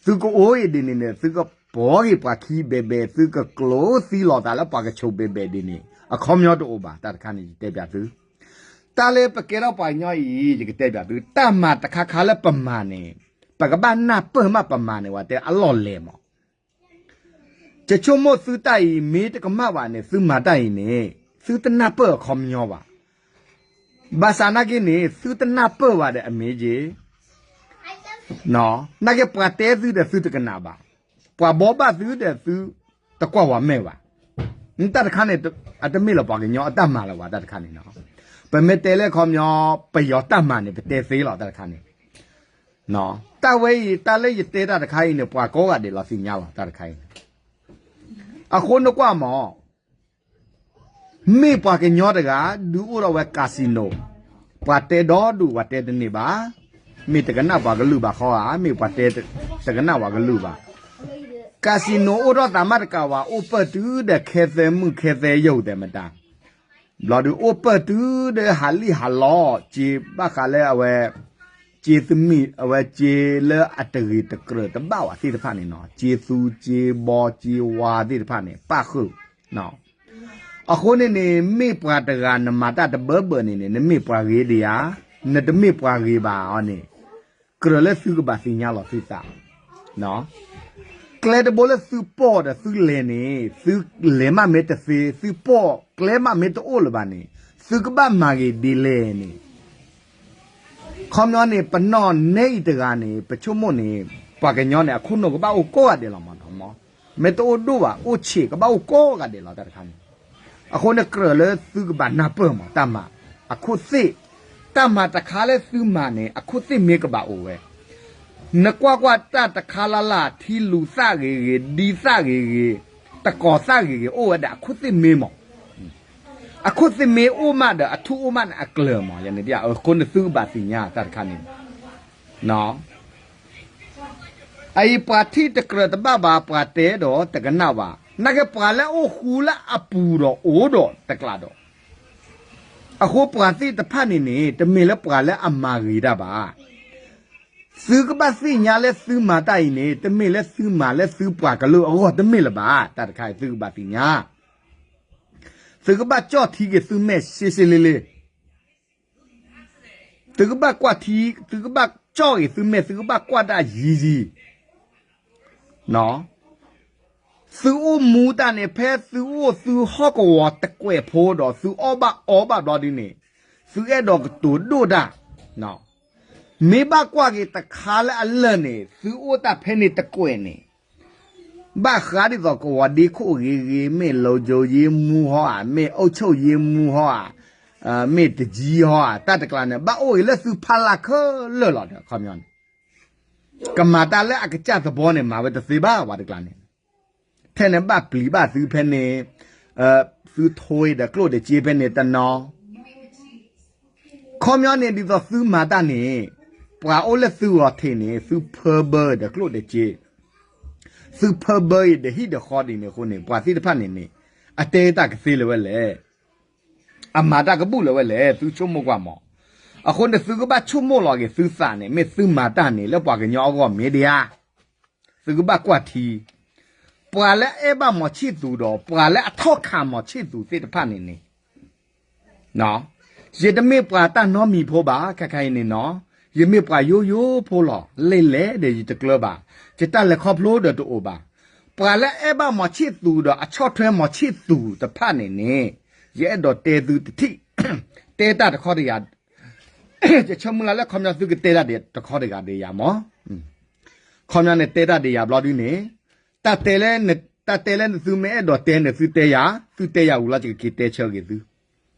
သုကအိၣ်အံၤဒ်န့ၣ်န့ၣ် သုကပိာ်က့ၤပှၤခံဘဲဘဲ, သုကကျိသံလိာ်သးလၢပှၤကဆိးဘဲဘဲဒ်န့ၣ် အခီပညီတအိၣ်ဘၣ် တၢ်တခါန့ၣ် ယတဲပျးသု. တၢ်လၢပကဲထီၣ်ပှၤကညီအံၤ ယကတဲပျးသု, တၢ်မၤတခါခါလၢပမၤန့ၣ် ပကဘၣ်နၢ်ပၢၢ်မးပမၤန့ၣ် ဝဲတဲအလီၢ်လဲၢ်မး ယဆိကမိၣ်သုတၢ်အံၤမ့ၢ်တကမၣ်ဘၣ်န့ၣ် သုမၤတၢ်အံၤန့ၣ် သုတနၢ်ပၢၢ်အခီပညီဘၣ်. ဘၣ်ဆၣ်နာ်က့န့ၣ် သုတနၢ်ပၢၢ်ဘၣ်ဒီးအမ့ၢ်က့ၤ, နာ်က့ပှၤတဲသုဒီးသုတကနၣ်ဘၣ်, ပှၤဘိးဘၣ်သုဒီးသုတကွၢ်ဝဲမဲာ်ဘၣ်. တၢ်တခါန့ၣ် အတမ့ၢ်လၢပှၤကညီအတၢ်မၤလၢၤဘၣ် တၢ်တခါန့ၣ်နီၤ. ပမ့ၢ်တဲလၢအခီပညီ ပယီၤတၢ်မၤန့ၣ် ပတဲသ့လီၤ တၢ်တခါန့ၣ် တၢ်ဝဲအံၤ တၢ်လၢယတဲတၢ်တခါအံၤန့ၣ် ပှၤကိးဂၤဒဲးလီၤသ့ၣ်ညါလီၤ တၢ်တခါအံၤန့ၣ်. အဃိနကွၢ်မး, မ့ၢ်ပှၤကညီတဂၤ ဒုးအိၣ်ထီၣ်ဝဲ casino, ပှၤတဲဒီဒူၣ် ပှၤတဲတန့ၢ်ဘၣ်, မ့ၢ်တကနၣ်ပှၤကလုာ်ဘၣ်ဃီဧါ, မ့ၢ်ပှၤတဲတကနၣ်ပှၤကလုာ်ဘၣ်. casino အိၣ်ထီၣ်သးမးတကးဝဲ အိၣ်ပၢၢ်တုၤဒီးခဲသဲမုၣ်ခဲသဲယိာ်ဒဲးမတၤ ဘျီဒုးအိၣ်ပၢၢ်တုၤဒီးဟးလံၣ်ဟးလီ စ့ဘၣ်ဃးလၢအဝဲ စ့သမံး အဝဲစ့လၢအတဂ့ၤတကြၢးတဘၣ်ဝဲသ့ၣ်တဖၣ်န့ၣ်နီၤ, စ့သူစ့ဘီစ့ဝါသ့ၣ်တဖၣ်န့ၣ် ပၣ်ဃုာ် အဃိန့ၣ်န့ၣ် မ့ၢ်ပှၤတဂၤနမၤတၢ်တဘၢဘၢန့ၣ်န့ၣ် နမ့ၢ်ပှၤဂ့ၤဒံးဧါ, နတမ့ၢ်ပှၤဂ့ၤဘၣ်အီၤန့ၣ် ကြၢးလၢသုကဘၣ်သ့ၣ်ညါလီၤသုသး ကျဲတဘိလၢသုပိာ်ဒီးသုလဲၤန့ၣ် သုလဲၤမးမ့ၢ်တသ့ သုပိာ်ကျဲမးမ့ၢ်တအိၣ်လၢၤဘၣ်န့ၣ် သုကဘၣ်မၤဂ့ၤဒ်လဲၣ်န့ၣ် ခီပညီန့ၣ် ပနီၢ်နဲအံၤတဂၤန့ၣ် ပဆိကမိၣ်န့ၣ် ပှၤကညီန့ၣ် အခိၣ်နူာ်ကဘၣ်အိၣ်ကိးဂၤဒဲးလီၤမး, မ့ၢ်တအိၣ်ဒိၣ်ဘၣ် အိၣ်ဆံး ကဘၣ်အိၣ်ကိးဂၤဒဲးလီၤ တၢ်တခါန့ၣ်. အဃိန့ၣ် ကြၢးလၢသုကဘၣ်နၢ်ပၢၢ်မး တၢ်မၤ အခိၣ်သ့ၣ်, တၢ်မၤတခါလၢသုမၤန့ၣ် အခိၣ်သ့ၣ်မ့ၢ်ကဘၣ်အိၣ်ဝဲ နကွၢ်ကွၢ်တၢ်တခါလၢ်လၢ် ထံလူၤသၣ်ဂ့ၤဂ့ၤ ဒံသၣ်ဂ့ၤဂ့ၤ တကီၤသၣ်ဂ့ၤဂ့ၤ အိၣ်ဝဲဒၣ်အခိၣ်သ့ၣ်မ့ၢ်မး, အခိၣ်သ့ၣ်မ့ၢ်အိၣ်မးဒီး အထူၣ်အိၣ်မးန့ၣ်အကျၢၤမး, ယန့ၣ် အဃိန့ၣ်သုကဘၣ်သ့ၣ်ညါတၢ်တခါန့ၣ် အအံၤပှၤထံၣ်တကြၢးတဘၣ်ဘၣ် ပှၤတဲဒီးတကနၣ်ဘၣ်, နာ်က့ပှၤလၢအအိၣ်ဃူလၢအပူၤဒီးအိၣ်ဒီးတကျးဒီး, အဃိပှၤသ့ၣ်တဖၣ်န့ၣ်န့ၣ် တမ့ၢ်လၢပှၤလၢအမၤဂ့ၤတၢ်ဘၣ်. သုကဘၣ်သ့ၣ်ညါလၢသုမၤတၢ်အံၤန့ၣ် တမ့ၢ်လၢသုမၤလၢသုပှၤကလုာ်အဂီၢ်တမ့ၢ်လၢၤဘၣ်, တၢ်တခါအံၤသုကဘၣ်သ့ၣ်ညါ သုကဘၣ်ကၠီၣ်ထံက့ၤသုမဲာ်ရှဲရှဲလ့လ့, သုကဘၣ်ကွၢ်ထံ, သုကဘၣ်ကၠီၣ်က့ၤသုမဲာ်, သုကဘၣ်ကွၢ်တၢ်ယံၤယံၤ, သုအိၣ်မူတၢ်န့ၣ် ဖဲသုအိၣ်သုဟီၣ်ကဝီၤတကွဲးဖိဒီး သုအီၣ်ဘၣ်အီဘၣ်ဘျီဒ်န့ၣ်, သုအဲၣ်ဒိးကတိၤဒိၣ်တၢ်, မ့ၢ်ဘၣ်ကွၢ်က့ၤတခါလၢအလၢာ်န့ၣ် သုအိၣ်တၢ်ဖဲန့ၣ်တကွဲးန့ၣ် ဘၣ်ဃးဒ်သိးကဝီၤဒ့ခိၣ်ဂ့ၤဂ့ၤ, မ့ၢ် လုံခြုံရေးမှူး ဟီဧါ, မ့ၢ် အုပ်ချုပ်ရေးမှူး ဟီဧါ, မ့ၢ် တကြီး ဟီဧါ, တၢ်တကျါန့ၣ် ဘၣ်အိၣ်ဂ့ၤလၢသုဖီလာ်ခဲလၢာ်လီၤဒီး ခီပညီန့ၣ် ကမၤတၢ်လၢအကစၢ်သဘီန့ၣ် မၤဝဲတသ့ဘၣ် ပှၤတကျါန့ၣ်, ထဲန့ၣ်ဘၣ်ပျံၤဘၣ်သုဖဲန့ၣ်, သုထိဒီးကျိၣ်ဒီးစ့ဖဲန့ၣ်တနီၤ ခီပညီန့ၣ် ဒ်သိးသုမၤတၢ်န့ၣ် ပှၤအိၣ်လၢသုဂီၤထံးန့ၣ် သုဖၢဘၢဒီးကျိၣ်ဒီးစ့, သုဖၢဘၢအံၤဒီးဟံၣ်ဒီးဃီဒ်န့ၣ်အဃိန့ၣ် ပှၤသ့ၣ်တဖၣ်န့ၣ်န့ၣ် အတဲတၢ်ကသ့လၢၤဝဲလဲၣ်, အမၤတၢ်ကဘူၣ်လၢၤဝဲလဲၣ် သုဆိကမိၣ်ကွၢ်မး. အဃိန့ၣ် သုကဘၣ်ဆိကမိၣ်လီၤက့ၤသုသးန့ၣ် မ့ၢ်သုမၤတၢ်န့ၣ် လၢပှၤကညီအဂီၢ်မ့ၢ်ဒံးဧါ သုကဘၣ်ကွၢ်ထံ, ပှၤလၢအအဲၣ်ဘၣ်မီၤဆံၣ်သူးဒီး ပှၤလၢအထီၣ်ခးမီၤဆံၣ်သူးသ့ၣ်တဖၣ်န့ၣ်န့ၣ်, ယတမ့ၢ်ပှၤတၢ်နီတမံၤဖိဘၣ် ခဲခါအံၤန့ၣ်နီၤ, ယမ့ၢ်ပှၤယိယိဖိလီၤ, လဲၤလဲၤဒီးယတကျၢၤဘၣ်, ယတၢ်လဲၤခီဖျိဒီးတအိၣ်ဘၣ်. ပှၤလၢအအဲၣ်ဘၣ်မီၤဆံၣ်သူးဒီးအဆီၣ်ထွဲမီၤဆံၣ်သူးတဖၣ်န့ၣ်န့ၣ်, ယအဲၣ်ဒိးတဲသုတထံၣ်, တဲတၢ်တခီတယၤ, ယဆၢမုၢ်လၢ်လၢခီပညီသုကတဲတၢ်ဒ်တခီတဂၤဒ်ယၤမး. ခီပညီန့ၣ်တဲတၢ်ဒ်ယၤဘျီဒုန့ၣ်, တၢ်တဲလၢသုမ့ၢ်အဲၣ်ဒိးတဲန့ၣ် သုတဲယၤ, သုတဲယၤဝံၤလီၤ ယကက့ၤတဲဆၢဂ့ၤသု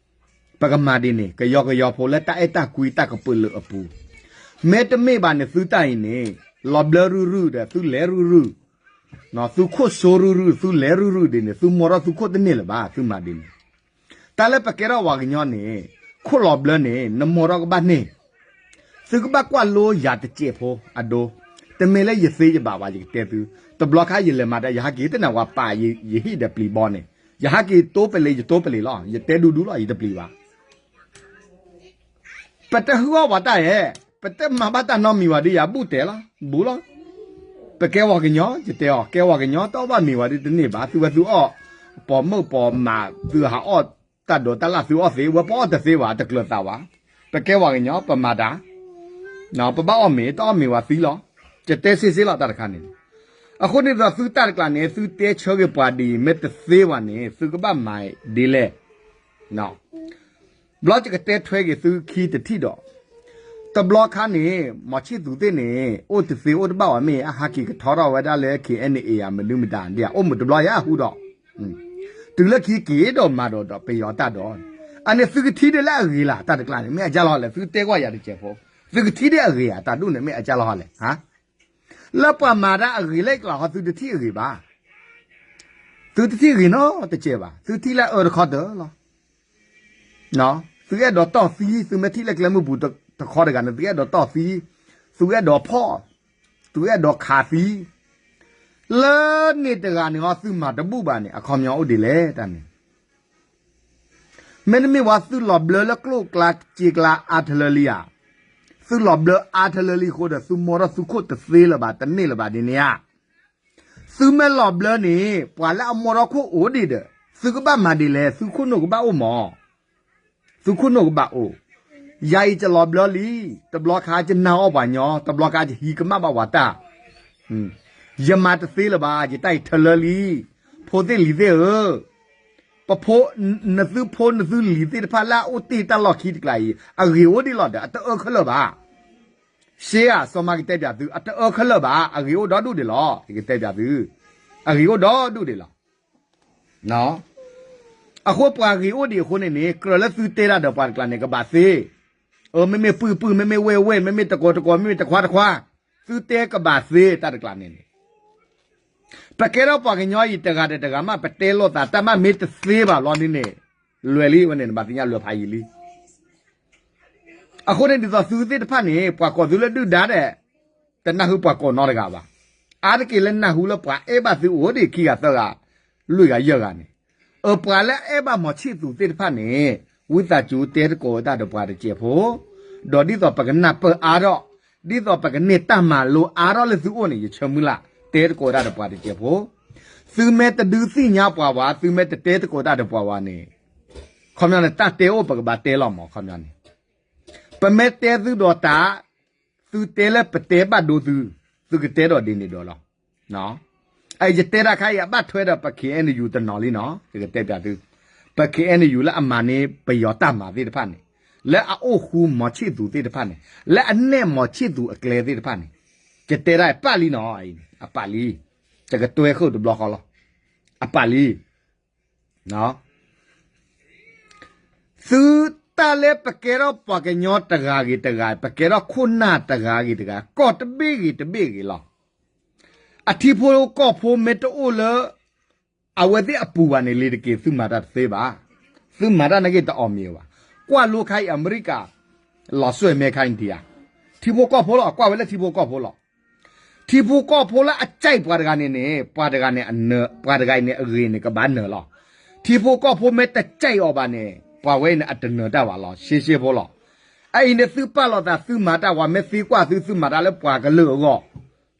ပကမၤဒ်န့ၣ် ကယီကယီဖိလၢတၢ်အဲၣ်တၢ်ကွံတၢ်ကပၢၤလၢအပူၤ, မ့တမ့ၢ်ဘၣ်န့ၣ် သုတၢ်အံၤန့ၣ် လီၤဘျၢရုၢ်ရုၢ်ဒီးသုလဲၤရုၢ်ရုၢ်, သုခိၣ်စိရုၢ်ရုၢ် သုလဲၤရုၢ်ရုၢ်ဒ်န့ၣ် သုမိၢ်ထီၣ်သုခိၣ်တန့ၢ်လၢၤဘၣ် သုမၤဒ်န့ၣ်. တၢ်လၢပကဲထီၣ်ပှၤကညီန့ၣ်, ခိၣ်လီၤဘျၢန့ၣ် နမိၢ်ထီၣ်ကဘၣ်န့ၢ် သုကဘၣ်ကွၢ်လိယၤတစဲးဖိအဒိ, တမ့ၢ်လၢယသ့ယဘၣ်ဘၣ် ယကတဲသု, တဘျီခါယလဲၤမၤတၢ် ယဟးက့ၤတနၢ်ဝၤပာ်ယဟံၣ်ဒီးပျံၤဘီန့ၣ်, ယဟးက့ၤတိပလ့ၤ ယတိပလ့ၤလီၤ ယတဲဒူဒူလီၤ ယတပျံၤဘၣ်. ပတဟူအီၣ်ပှၤတၢ်ဧဲ, ပတမၤဘၣ်တၢ်နီတမံၤဝဲဒ်ယၤ ဘူးတဲလီၤ ဘူးလီၤ. ပကဲပှၤကညီ ယတဲအီၤ ကဲပှၤကညီတအီၣ်ဘၣ်မ့ၤဝဲဒ်တန့ၢ်ဘၣ် သုဝဲသုအီၣ်, ပိာ်မုၣ်ပိာ်မး သုဟးအီၣ်တၢ်ဒိးတၢ်လၢ်သုအီၣ်သ့ ဝဲပအီၣ်တသ့ဘၣ် တကျၢၤသးဘၣ်. ပကဲပှၤကညီ ပမၤတၢ်, ပဘၣ်အီၣ်မ့ၤ တအီၣ်မ့ၤဝဲသံလီၤ. ယတဲစ့စ့လီၤတၢ်တခါန့ၣ်, အဃိန့ၣ်ဒီးသုတၢ်တကျါန့ၣ် သုတဲဆၢဂ့ၤပှၤဒ်အံၤ မ့ၢ်တသ့ဘၣ်န့ၣ် သုကဘၣ်မၤဒ်လဲၣ် ဘျီယကတဲထွဲက့ၤသုခံတထံၣ်ဒီး, တဘျီခါန့ၣ် မီၤဆံၣ်သူးသ့ၣ်န့ၣ် အိၣ်တသ့အိၣ်တဘၣ်ဝဲမ့ၢ် အဟးက့ၤကထီထီၣ်ဝဲဒၣ်လၢ ခ့ၣ်အဲၣ်အ့ၣ် ဧါ မနုၤမတၤဒ် အိၣ်မုာ်တဘျီယဟူဒီး, တုၤလၢခံက့ၤဒီးမၤဒီးဒီးပယီၤတၢ်ဒီး, အန့ၣ်သုကထံၣ်ဒ်လၢအဂ့ၤလၢ် တၢ်တကျါန့ၣ် မ့ၢ်အကၢ်လီၤဟီလဲၣ် သုတဲကွၢ်ယၤတစဲးဖိ, သုကထံၣ်ဒ်အဂ့ၤဧါ တၢ်ဒ်န့ၣ် မ့ၢ်အကၢ်လီၤဟီလဲၣ် လၢပှၤမၤတၢ်အဂ့ၤလၢကျါဃီ သုတထံၣ်အဂ့ၤဘၣ်. သုတထံၣ်ဂ့ၤနီတစဲးဘၣ် သုထံၣ်လၢအအၢတခီတၢၢ်လီၤ. သုအဲၣ်ဒိးတီၢ်သံ သုမ့ၢ်ထံၣ်လၢကျဲမုၢ်ပူၤတခီတဂၤန့ၣ် သုအဲၣ်ဒိးတီၢ်သံ, သုအဲၣ်ဒိးဖီၣ်, သုအဲၣ်ဒိးခးသံ, လၢန့ၣ်တဂၤန့ၣ်ဟီ သုမၤတဘူၣ်ဘၣ်န့ၣ် အခီပညီအိၣ်ဒ်လဲၣ်တၢ်န့ၣ် မ့တမ့ၢ်ဝဲသုလီၤဘျၢလၢကျိၣ်ကျါစ့ကျါအါထလၢလံဧါ, သုလီၤဘျၢအါထလၢလံအဃိဒီး သုမိၢ်ထီၣ်သုခိၣ်တသ့လၢၤဘၣ် တန့ၢ်လၢၤဘၣ်ဒ်န့ၣ်ဧါ. သုမ့ၢ်လီၤဘျၢန့ၣ် ပှၤလၢအမိၢ်ထီၣ်ခိၣ်အိၣ်ဒံးဒီး သုကဘၣ်မၤဒ်လဲၣ် သုခိၣ်နူာ်ကဘၣ်အိၣ်မး သုခိၣ်နူာ်ကဘၣ်အိၣ်, ယၤအံၤယလီၤဘျၢလံ, တဘျီခါယနၢ်အီၣ်ပှၤညီ, တဘျီခါယဟံးကမၣ်ဘၣ်ပှၤတၢ်, ယမၤတသ့လၢၤဘၣ်, ယတၢ်အံၤထလၢလံ, ဖိသ့ၣ်လံၤသ့ၣ်ဧၢ, ပဖိ, နသုဖိနသုလံၤသ့ၣ်တဖၣ်လၢအအိၣ်တ့ၢ်တၢ်လီၢ်ခံတကျါအံၤ အဂ့ၤအိၣ်ဒံးလီၤဒီး အတအၢခဲလၢာ်ဘၣ်. ရှ့ဧါ စီၤမၤကတဲပၠးသု, အတအၢခဲလၢာ်ဘၣ်, အဂ့ၤအိၣ်ဒီဒူၣ်ဒံးလီၤ, ယကတဲပၠးသု, အဂ့ၤအိၣ်ဒီဒူၣ်ဒံးလီၤ. အဃိပှၤဂ့ၤအိၣ်ဒံးအဃိန့ၣ်န့ၣ် ကြၢးလၢသုတဲတၢ်ဒီးပှၤတကျါန့ၣ် ကဘၣ်သ့, အၢ မ့မ့ၢ်ပုၢ်ပုၢ် မ့မ့ၢ်ဝဲၢ်ဝဲၢ် မ့မ့ၢ်တကိးတကိး မ့မ့ၢ်တခွါတခွါ, သုတဲကဘၣ်သ့တၢ်တကျါန့ၣ်န့ၣ် ပကဲထီၣ်ပှၤကညီအံၤတဂၤဒီးတဂၤမး ပတဲလိာ်သးတၢ်မးမ့ၢ်တသ့ဘၣ်ဘျီန့ၣ်န့ၣ်, လွဲၤလံဝဲန့ၣ် နဘၣ်သ့ၣ်ညါလွဲၤဖးယံာ်လံ. အဃိန့ၣ်ဒ်သိးသုသ့ၣ်တဖၣ်န့ၣ် ပှၤကိးသုလၢဒုၣ်ဒါဒီး တနၢ်ဟူပှၤကိးနီတဂၤဘၣ်. အါတက့ၢ်လၢနၢ်ဟူလၢပှၤအဲၣ်ဘၣ်သုအိၣ်ဒံးခံဂၤသၢဂၤ လွံၢ်ဂၤယဲၢ်ဂၤန့ၣ်, အပှၤလၢအအဲၣ်ဘၣ်မီၤဆံၣ်သူးသ့ၣ်တဖၣ်န့ၣ် ဝံသးစူၤတဲသကိးဝဲတၢ်ဒီးပှၤတစဲးဖိ, ဒီးဒ်သိးပကနၢ်ပၢၢ်အါထီၣ်, ဒ်သိးပကန့ၢ်တၢ်မၤလိအါထီၣ်လၢသုအိၣ်န့ၣ် ယဆၢမုၢ်လၢ် တဲသကိးဝဲတၢ်ဒီးပှၤတစဲးဖိ. သုမ့ၢ်တဒုးသ့ၣ်ညါပှၤဝဲ သုမ့ၢ်တတဲသကိးတၢ်ဒီးပှၤဝဲန့ၣ် ခီပညီန့ၣ် တၢ်တဲအိၣ်ပကဘၣ်တဲလီၤမး ခီပညီန့ၣ် ပမ့ၢ်တဲသုဒီးတၢ်, သုတဲလၢပတဲဘၣ်ဒိသု, သုကတဲဒီးဒ်န့ၣ်ဒီးလီၤ. ယတဲတၢ်ခါအံၤ အဘၣ်ထွဲဒီးပ ခ့ၣ်အဲၣ်ယူၣ် တနီၤလံနီၤ, ယကတဲပၠးသု, ပ ခ့ၣ်အဲၣ်ယူၣ် လၢအမၤန့ၢ်ပယီၤတၢ်မၤသ့ၣ်တဖၣ်န့ၣ်, လၢအအိၣ်ဃူမီၤဆံၣ်သူးသ့ၣ်တဖၣ်န့ၣ်, လၢအနဲၣ်မီၤဆံၣ်သူးအကျဲသ့ၣ်တဖၣ်န့ၣ်, ယတဲဒၣ်အပၣ်လံနီၤ, အပၣ်လံ, ယကတွဲဃုာ်တဘျီဃီလီၤ, အပၣ်လံ သုတၢ်လၢပကဲထီၣ်ပှၤကညီတဂၤဂ့ၤတဂၤ, ပကဲထီၣ်ခိၣ်နၢ်တဂၤဂ့ၤတဂၤ, ကီၢ်တဘ့ၣ်ဂ့ၤတဘ့ၣ်ဂ့ၤလီၤ. အထံဖိကီၢ်ဖိမ့ၢ်တအိၣ်လၢ အဝဲသ့ၣ်အပူၤဘၣ်န့ၣ် လ့ၤတက့ၤ သုမၤတၢ်တသ့ဘၣ်. သုမၤတၢ်နာ်က့တအီၣ်မ့ၤဘၣ်. ကွၢ်လိခါအံၤအမဲရကၤ လီၤစွဲၣ်မဲခါအံၤဒံးဧါ. ထံဖိကီၢ်ဖိလီၤ, ကွၢ်ဝဲလၢထံဖိကီၢ်ဖိလီၤ. ထံဖိကီၢ်ဖိလၢအကၠဲးပှၤတဂၤန့ၣ်န့ၣ် ပှၤတဂၤန့ၣ်အနၢၤ, ပှၤတဂၤအံၤန့ၣ်အဂ့ၤန့ၣ် ကဘၣ်နၢၤလီၤ. ထံဖိကီၢ်ဖိမ့ၢ်တကၠဲးအီၤဘၣ်န့ၣ် ပှၤဝဲအံၤန့ၣ်အတနၢၤတၢ်ဘၣ်လီၤ. ရှဲရှဲဖိလီၤ. အအံၤန့ၣ်သုပာ်လီၤသး သုမၤတၢ်ဝဲ မ့ၢ်သံကွၢ်သု သုမၤတၢ်လၢပှၤကလုာ်အဂီၢ်,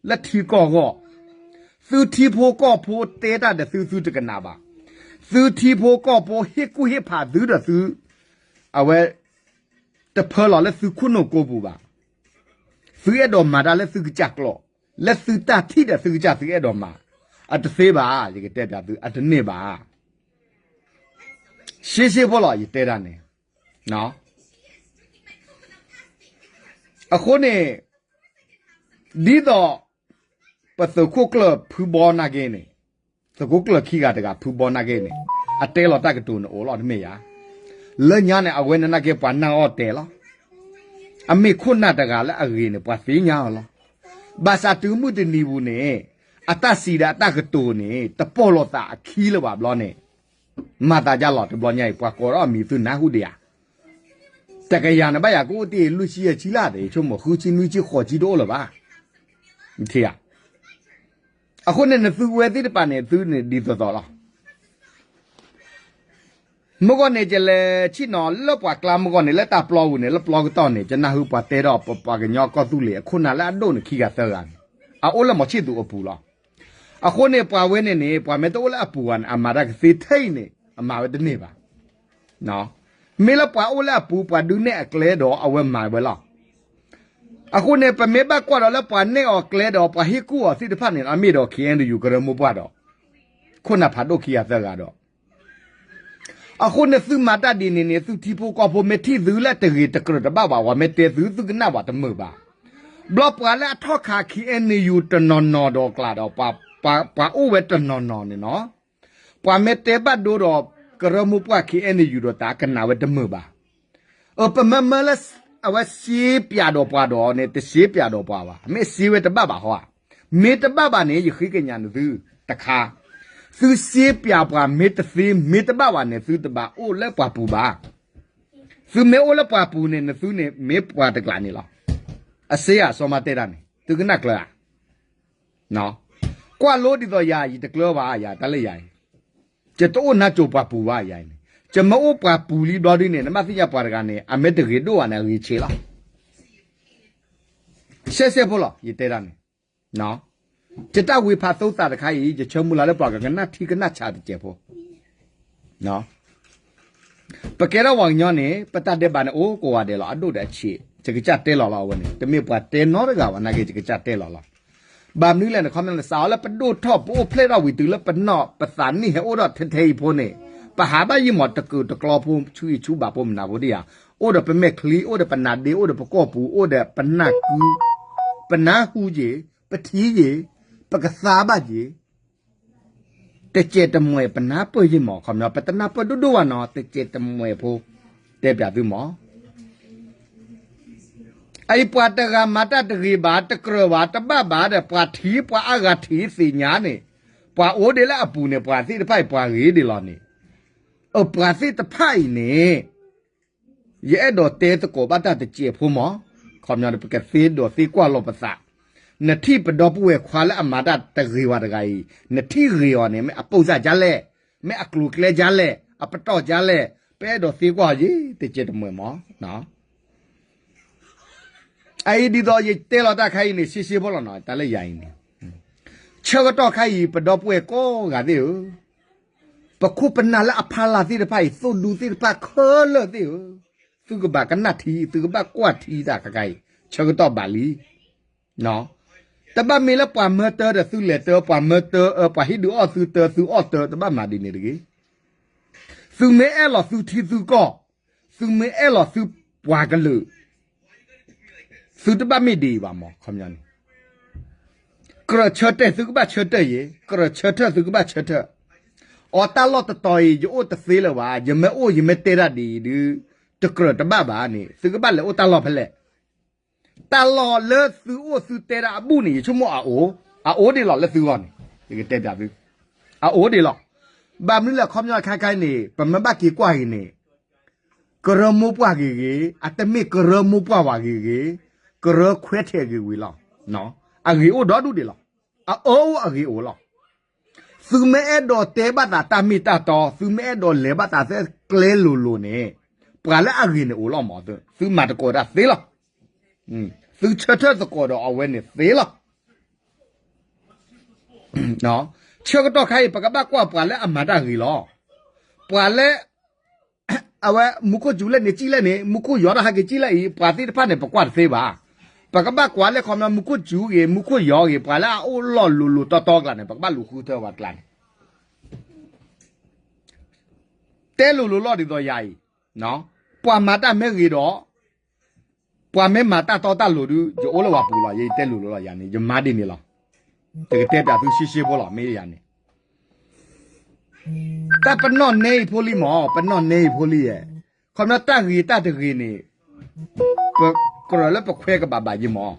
လၢထံကီၢ်အဂီၢ်, သုထံဖိကီၢ်ဖိတဲတၢ်ဒီးသု သုတကနၣ်ဘၣ်. သုထံဖိကီၢ်ဖိဟ့ၣ်ကူၣ်ဟ့ၣ်ဖးသုဒီးသု, အဝဲ တဖၢလီၤလၢသုခိၣ်နူာ်ကိးပူၤဘၣ်. သုအဲၣ်ဒိးမၤတၢ်လၢသုကစၢ်ကျိာ်, လၢသုတၢ်ထံၣ်ဒီးသုကစၢ်သုအဲၣ်ဒိးမၤ, အတသ့ဘၣ်, ယကတဲပျးသု အတန့ၢ်ဘၣ်. ရှဲရှဲဖိလီၤ ယတဲဒၣ်န့ၣ်. အဃိန့ၣ် ဒ်သိး ပသုးခိၣ်ကျၢၢ်ဖုဘီနာ်က့န့ၣ်, သုးခိၣ်ကျၢၢ်ခံဂၤတဂၤဖုဘီနာ်က့န့ၣ်, အတဲလီၤတၢ်ကတိၤန့ၣ်အိၣ်လီၤတမ့ၢ်ဧါ. လၢညါန့ၣ် အဝဲန့ၣ်နာ်က့ပှၤနာ်အီၤတဲလီၤ. အမ့ၢ်ခိၣ်နၢ်တဂၤလၢအဂ့ၤန့ၣ် ပှၤသ့ၣ်ညါအီၤလီၤ. ဘၣ်ဆၣ်တုၤမုၢ်တနံၤပူၤန့ၣ် အတၢ်စံးဒီးအတၢ်ကတိၤန့ၣ် တပိာ်လိာ်သးအခံလၢၤဘၣ်ဘျီန့ၣ်, မၤသးဒ်လီၤတဘျီညါအံၤ ပှၤကိးထီၣ်အမံၤသုနၢ်ဟူဒံးဧါ. တကယၤန့ၣ်ဘၣ်ယၤကအိၣ်တ့ၢ်လွံၢ်ဆံယဲၢ်ဆံလၢ် တဆိကမိၣ်ဃုဆံနွံဆံဃိးဆံတအိၣ်လၢၤဘၣ်. အဃိန့ၣ်နသုဝဲသ့ၣ်တဖၣ်န့ၣ် သုန့ၣ်ဒ်သိးသိးလီၤ. မုၢ်ဂီၢ်န့ၣ် ယလဲၤဆ့ၣ်နီၤလၢပှၤကျါမုၢ်ဂီၢ်န့ၣ် လၢတၢ်ပျီပူၤန့ၣ် လၢပျီကတီၢ်န့ၣ် ယနၢ်ဟူပှၤတဲဒီးပှၤကညီကီၢ်သူလ့ၤအခိၣ်နၢ်လၢအဒိၣ်န့ၣ် ခံဂၤသၢဂၤန့ၣ် အအိၣ်လၢမီၤဆံၣ်သူးအပူၤလီၤ. အဃိန့ၣ် ပှၤဝဲန့ၣ်န့ၣ် ပှၤမ့ၢ်တအိၣ်လၢအပူၤဘၣ်န့ၣ် အမၤတၢ်ကသ့ထဲအံၤန့ၣ် အမၤဝဲတန့ၢ်ဘၣ်. မ့ၢ်လၢပှၤအိၣ်လၢအပူၤ ပှၤဒုးနဲၣ်အကျဲဒီးအဝဲမၤဝဲလီၤ. အဃိန့ၣ် ပမ့ၢ်ဘၣ်ကွၢ်ဒီးလၢပှၤနဲၣ်အီၤကျဲဒီးပှၤဟ့ၣ်ကူၣ်အီၤသ့ၣ်တဖၣ်န့ၣ် အမ့ၢ်ဒီး ခ့ၣ်အဲၣ်ယူၣ်ကရၢမိၢ်ပှၢ်ဒီး ခိၣ်နၢ်ဖးဒိၣ်ခံဂၤသၢဂၤဒီး အဃိန့ၣ်သုမၤတၢ်ဒ်န့ၣ်န့ၣ် သုထံဖိကီၢ်ဖိမ့ၢ်ထံၣ်သုလၢတဂ့ၤတကြၢးတဘၣ်ဘၣ် ပှၤမ့ၢ်တဲသု သုကနၣ်ဘၣ်တမုာ်ဘၣ်. ဘျီပှၤလၢအထီၣ်ခး ခ့ၣ်အဲၣ်ယူၣ်တနီၤနီၤဒီးကျါဒီး ပှၤအိၣ်ဝဲတနီၤနီၤန့ၣ်နီၤ ပှၤမ့ၢ်တဲဘၣ်ဒိဒီး ကရၢမိၢ်ပှၢ် ခ့ၣ်အဲၣ်ယူၣ် ဒီးတၢ်ကနၣ်ဝဲတမုာ်ဘၣ်. အပမၢမၢလၢ အဝဲစ့ပၠးဒီးပှၤဒီးန့ၣ် တစ့ပၠးဒီးပှၤဘၣ်. မ့ၢ်စ့ဝဲတဘၣ်ဘၣ်ဟီဧါ. မ့ၢ်တဘၣ်ဘၣ်န့ၣ် ယဃ့ကညးနသုတခါ, သုစ့ပၠးပှၤမ့ၢ်တသ့ မ့ၢ်တဘၣ်ဘၣ်န့ၣ် သုတဘၣ်အိၣ်လၢပှၤပူၤဘၣ်. သုမ့ၢ်အိၣ်လၢပှၤပူၤန့ၣ် နသုန့ၣ်မ့ၢ်ပှၤတကျးန့ၣ်လီၤ. အစ့ဧါ စီၤမၤတဲတၢ်န့ၣ် သုကနၣ်ကျၢၤဧါ. ကွၢ်လိဒ်သိးယၤ ယတကျၢၤဘၣ်ယၤ တၢ်လၢယၤအံၤ, ယတအိၣ်နါစိၤပှၤပူၤဘၣ်ယၤအံၤန့ၣ်, ယမ့ၢ်အိၣ်ပှၤပူၤလံဘျီဒ်န့ၣ် နဘၣ်သ့ၣ်ညါပှၤတဂၤန့ၣ် အမ့ၢ်တဂ့ၤဒိၣ်ဘၣ်န့ၣ် အဂ့ၤဆံးလီၤ. ရှဲရှဲဖိလီၤ ယတဲဒၣ်န့ၣ်, ယတၢ်ဝံဖးသိသးတခါအံၤ ယဆၢမုၢ်လၢ်လၢပှၤကကနၣ်ထံကနၣ်ဆးတစဲးဖိ ပကဲထီၣ်ပှၤကညီန့ၣ် ပတၢ်ဒဲးဘးန့ၣ်အိၣ်ကိးဂၤဒဲးလီၤ အဒိၣ်ဒီးအဆံး, ယကစၢ်တဲလီၤလီၤအဝဲန့ၣ် တမ့ၢ်ပှၤတဲနီတဂၤဘၣ်နာ်က့ ယကစၢ်တဲလီၤလီၤ. ဘၣ်မနုၤလဲၣ်န့ၣ် ခီပညီန့ၣ် စးအီၤလၢပဒိၣ်ထီၣ် ပအိၣ်ဖျဲၣ်ထီၣ်ဝံၤတုၤလၢပနီၢ်ပသးနံၣ်ဟဲအိၣ်ဒီးထဲထဲအံၤဖိန့ၣ်, ပဟးဘၣ်ယံၤမး တကုာ်တကျီဖိ ဆူအံၤဆူဘၣ်ဖိမနၤဖိဒ်ယၤ, အိၣ်ဒီးပမဲာ်ချံ အိၣ်ဒီးပနါဒ့ အိၣ်ဒီးပကိာ်ပူၤ အိၣ်ဒီးပနၢ်ကု ပနၢ်ဟူယ့ၤ ပထံၣ်ယ့ၤ ပကသါဘၣ်ယ့ၤ တစဲးတမှဲၤ ပနၢ်ပၢၢ်ယ့ၤမး ခီပညီ ပတနၢ်ပၢၢ်ဒိၣ်ဒိၣ်ဘၣ်နီၤ တစဲးတမှဲၤဖိ တဲပျးသုမး. အအံၤပှၤတဂၤမၤတၢ်တဂ့ၤဘၣ် တကြၢးဘၣ် တဘၣ်ဘၣ်ဒီး ပှၤထံၣ်ပှၤအါဂၤထံၣ်သ့ၣ်ညါန့ၣ်, ပှၤအိၣ်ဒံးလၢအပူၤန့ၣ် ပှၤသ့ၣ်တဖၣ်အံၤပှၤဂ့ၤဒံးလီၤန့ၣ်, အပှၤသ့ၣ်တဖၣ်အံၤန့ၣ် ယအဲၣ်ဒိးတဲသကိးဘၣ်တၢ်တစဲးဖိမး, ခီပညီ ပကသ့ဒိးသ့ကွၢ်လိာ်ပသး, နထံၣ်ပဒီပုၢ်ဝဲၢ်ခွါလၢအမၤတၢ်တဂ့ၤဝဲတဂၤအံၤ, နထံၣ်ဂ့ၤအီၤန့ၣ် မ့ၢ်အပိၢ်စၢ်ဒ်လဲၣ်, မ့ၢ်အကျိၤကျဲဒ်လဲၣ်, အပတီၢ်ဒ်လဲၣ်, ပအဲၣ်ဒိးသ့ကွၢ်အီၤယံၤ တစဲးတမှဲၤမး. အအံၤဒ်သိးယတဲလီၤတၢ်ခါအံၤန့ၣ် ရှဲရှဲဖိလီၤနီၤ တၢ်လၢယၤအံၤန့ၣ်, ဆၢကတီၢ်ခါအံၤ ပဒီပုၢ်ဝဲၢ်ကိးဂၤသ့ၣ်ဧၢ ပခိၣ်ပနၢ်လၢအဖီလာ်သ့ၣ်တဖၣ်အံၤ သိၣ်ဒူသ့ၣ်တဖၣ်ခဲလၢာ်သ့ၣ်ဧၢ, သုကဘၣ်ကနၣ်ထံ သုကဘၣ်ကွၢ်ထံတၢ်ခါခါအံၤ ဆၢကတီၢ်ဘၣ်လံ. တဘၣ်မ့ၢ်လၢပှၤမၢတၢဒီးသုလဲၤတၢ ပှၤမၢတၢ ပှၤဟံးဒုးအီၣ်သုတၢ သုအီၣ်တၢ တဘၣ်မၤဒ်န့ၣ်တဂ့ၤ. သုမ့ၢ်အဲၣ်လီၤသုထံသုကီၢ်, သုမ့ၢ်အဲၣ်လီၤသုပှၤကလုာ် သုတဘၣ်မ့ၢ်ဒ်အံၤဘၣ်မး ခီပညီန့ၣ်, ကြၢးဆၢတဲာ်သုကဘၣ်ဆၢတဲာ်ယ့ၤ, ကြၢးဆၢထၢၣ်သုကဘၣ်ဆၢထၢၣ်. အီတၢ်လီၢ်တတီၤအံၤ ယအိၣ်တသ့လၢၤဘၣ်, ယမ့ၢ်အိၣ်ယမ့ၢ်တဲတၢ်ဒ်အံၤဒုး တကြၢးတဘၣ်ဘၣ်န့ၣ် သုကဘၣ်လဲၤအိၣ်တၢ်လီၢ်ဖဲလဲၣ်. တၢ်လီၢ်လၢသုအိၣ်သုတဲတၢ်အဘူၣ်န့ၣ် ယဆိကမိၣ်အအိၣ်, အအိၣ်ဒံးလီၤလၢသုဂီၢ်န့ၣ်, ယကတဲပျးသု, အအိၣ်ဒံးလီၤ. ဘၣ်မနုၤလဲၣ် ခီပညီခါခါအံၤန့ၣ် ပမ့ၢ်ဘၣ်က့ၤကွၢ်အံၤန့ၣ် ကရၢမိၢ်ပှၢ်ဂ့ၤဂ့ၤ, အတမ့ၢ်ကရၢမိၢ်ပှၢ်ဝဲဂ့ၤဂ့ၤ, ကရၢခွဲးထဲးဂ့ၤဝံၤလီၤ. အဂ့ၤအိၣ်ဒီဒူၣ်ဒံးလီၤ. အအၢအိၣ်အဂ့ၤအိၣ်လီၤ. သုမ့ၢ်အဲၣ်ဒိးတဲဘၣ်သးတၢ်မ့ၢ်တၢ်တီ, သုမ့ၢ်အဲၣ်ဒိးလဲၤဘၣ်သးသ့ကျဲလိၤလိၤန့ၣ်, ပှၤလၢအဂ့ၤန့ၣ်အိၣ်လီၤမး, သုမၤသကိးတၢ်သ့လီၤ. သုဆၢထၢၣ်သကိးဒီးအဝဲန့ၣ်သ့လီၤ. ဆၢကတီၢ်ခါအံၤ ပကဘၣ်ကွၢ်ပှၤလၢအမၤတၢ်ဂ့ၤလီၤ. ပှၤလၢ အဝဲမူခိၣ်စူၤလဲၣ်န့ၣ် ကံၣ်လဲၣ်န့ၣ် မူခိၣ်ယီၤတၢ်ဟဲက့ၤကံၣ်လဲၣ်အံၤ ပှၤသ့ၣ်တဖၣ်န့ၣ် ပကွၢ်တသ့ဘၣ်. ပကဘၣ်ကွၢ်လၢခီပညီ မူခိၣ်စူၤဂ့ၤ မူခိၣ်ယီၤဂ့ၤ ပှၤလၢအအိၣ်လီၢ်လိၤလိၤတီတီကျါန့ၣ် ပကဘၣ်လူၤဃုထၢဝဲကျါန့ၣ် တဲလိၤလိၤလီၤဒ်သိးယၤအံၤ, ပှၤမၤတၢ်မ့ၢ်ဂ့ၤဒီး ပှၤမ့ၢ်မၤတၢ်တီတၢ်လိၤဒုး ယအိၣ်လၢဝဲပူၤလီၤ. ယတဲလိၤလိၤလီၤယၤန့ၣ် ယမၤဒ်န့ၣ်လီၤ. တကတဲပၠးသုရှ့ရှ့ဖိလီၤ မ့ၢ်ယၤန့ၣ် တၢ်ပနီၣ်နဲအံၤဖိလံမး ပနီၣ်နဲအံၤဖိလံယဲၢ်, ခီပညီတၢ်ဂ့ၤတၢ်တဂ့ၤန့ၣ် ကြၢးလၢပခွဲးကဘၣ်ဘၣ်ယံၤမး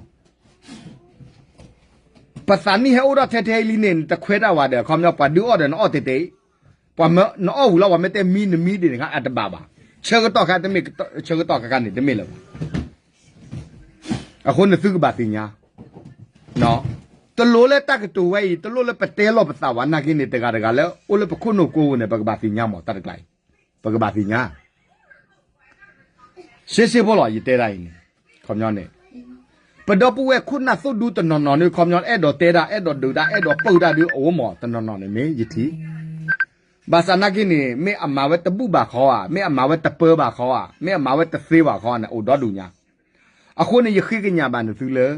ပသးနံၣ်ဟဲအိၣ်ဒီးထဲထဲအံၤလံန့ၣ် နတခွဲးတၢ်ဝဲဒီး ခီပညီပှၤဒုးအီၣ်ဒီးနအီၣ်တဲာ်တဲာ်အံၤ, ပှၤမၢနအီၣ်ဝံၤလီၤ ပှၤမ့ၢ်တဲမံနမံဒ်န့ၣ် အတဘၣ်ဘၣ်. ဆၢကတီၢ်ခါတမ့ၢ် ဆၢကတီၢ်ခါခါန့ၣ် တမ့ၢ်လၢၤဘၣ်. အဃိန့ၣ်သုကဘၣ်သ့ၣ်ညါ တလိၣ်လၢတၢ်ကတိၤဝဲအံၤ တလိၣ်လၢပတဲလီၤပသးဝဲနာ်က့န့ၣ် တဂၤတဂၤလၢအိၣ်လၢပခိၣ်နူာ်ကိးပူၤန့ၣ် ပကဘၣ်သ့ၣ်ညါမး တၢ်တကျါအံၤ ပကဘၣ်သ့ၣ်ညါ ရှ့ရှ့ဖိလီၤ ယတဲဒၣ်အံၤန့ၣ် ခီပညီန့ၣ် ပဒီပုၢ်ဝဲၢ်ခိၣ်နၢ်သိၣ်ဒူတနီၤနီၤန့ၣ် ခီပညီအဲၣ်ဒိးတဲဒၣ် အဲၣ်ဒိးဒုးဒၣ် အဲၣ်ဒိးပၢၢ်ဒၣ်ဒုးအအိၣ်မး တနီၤနီၤန့ၣ်မ့ၢ်ယထံၣ် ဘၣ်ဆၣ်နာ်က့န့ၣ် မ့ၢ်အမၤဝဲတဘူၣ်ဘၣ်ခီဧါ မ့ၢ်အမၤဝဲတပၢဘၣ်ခီဧါ မ့ၢ်အမၤဝဲတသ့ဘၣ်ခီန့ၣ် အိၣ်ဒီဒူၣ်ညါ အဃိန့ၣ် ယဃ့ကညးဘၣ်နသုလၢ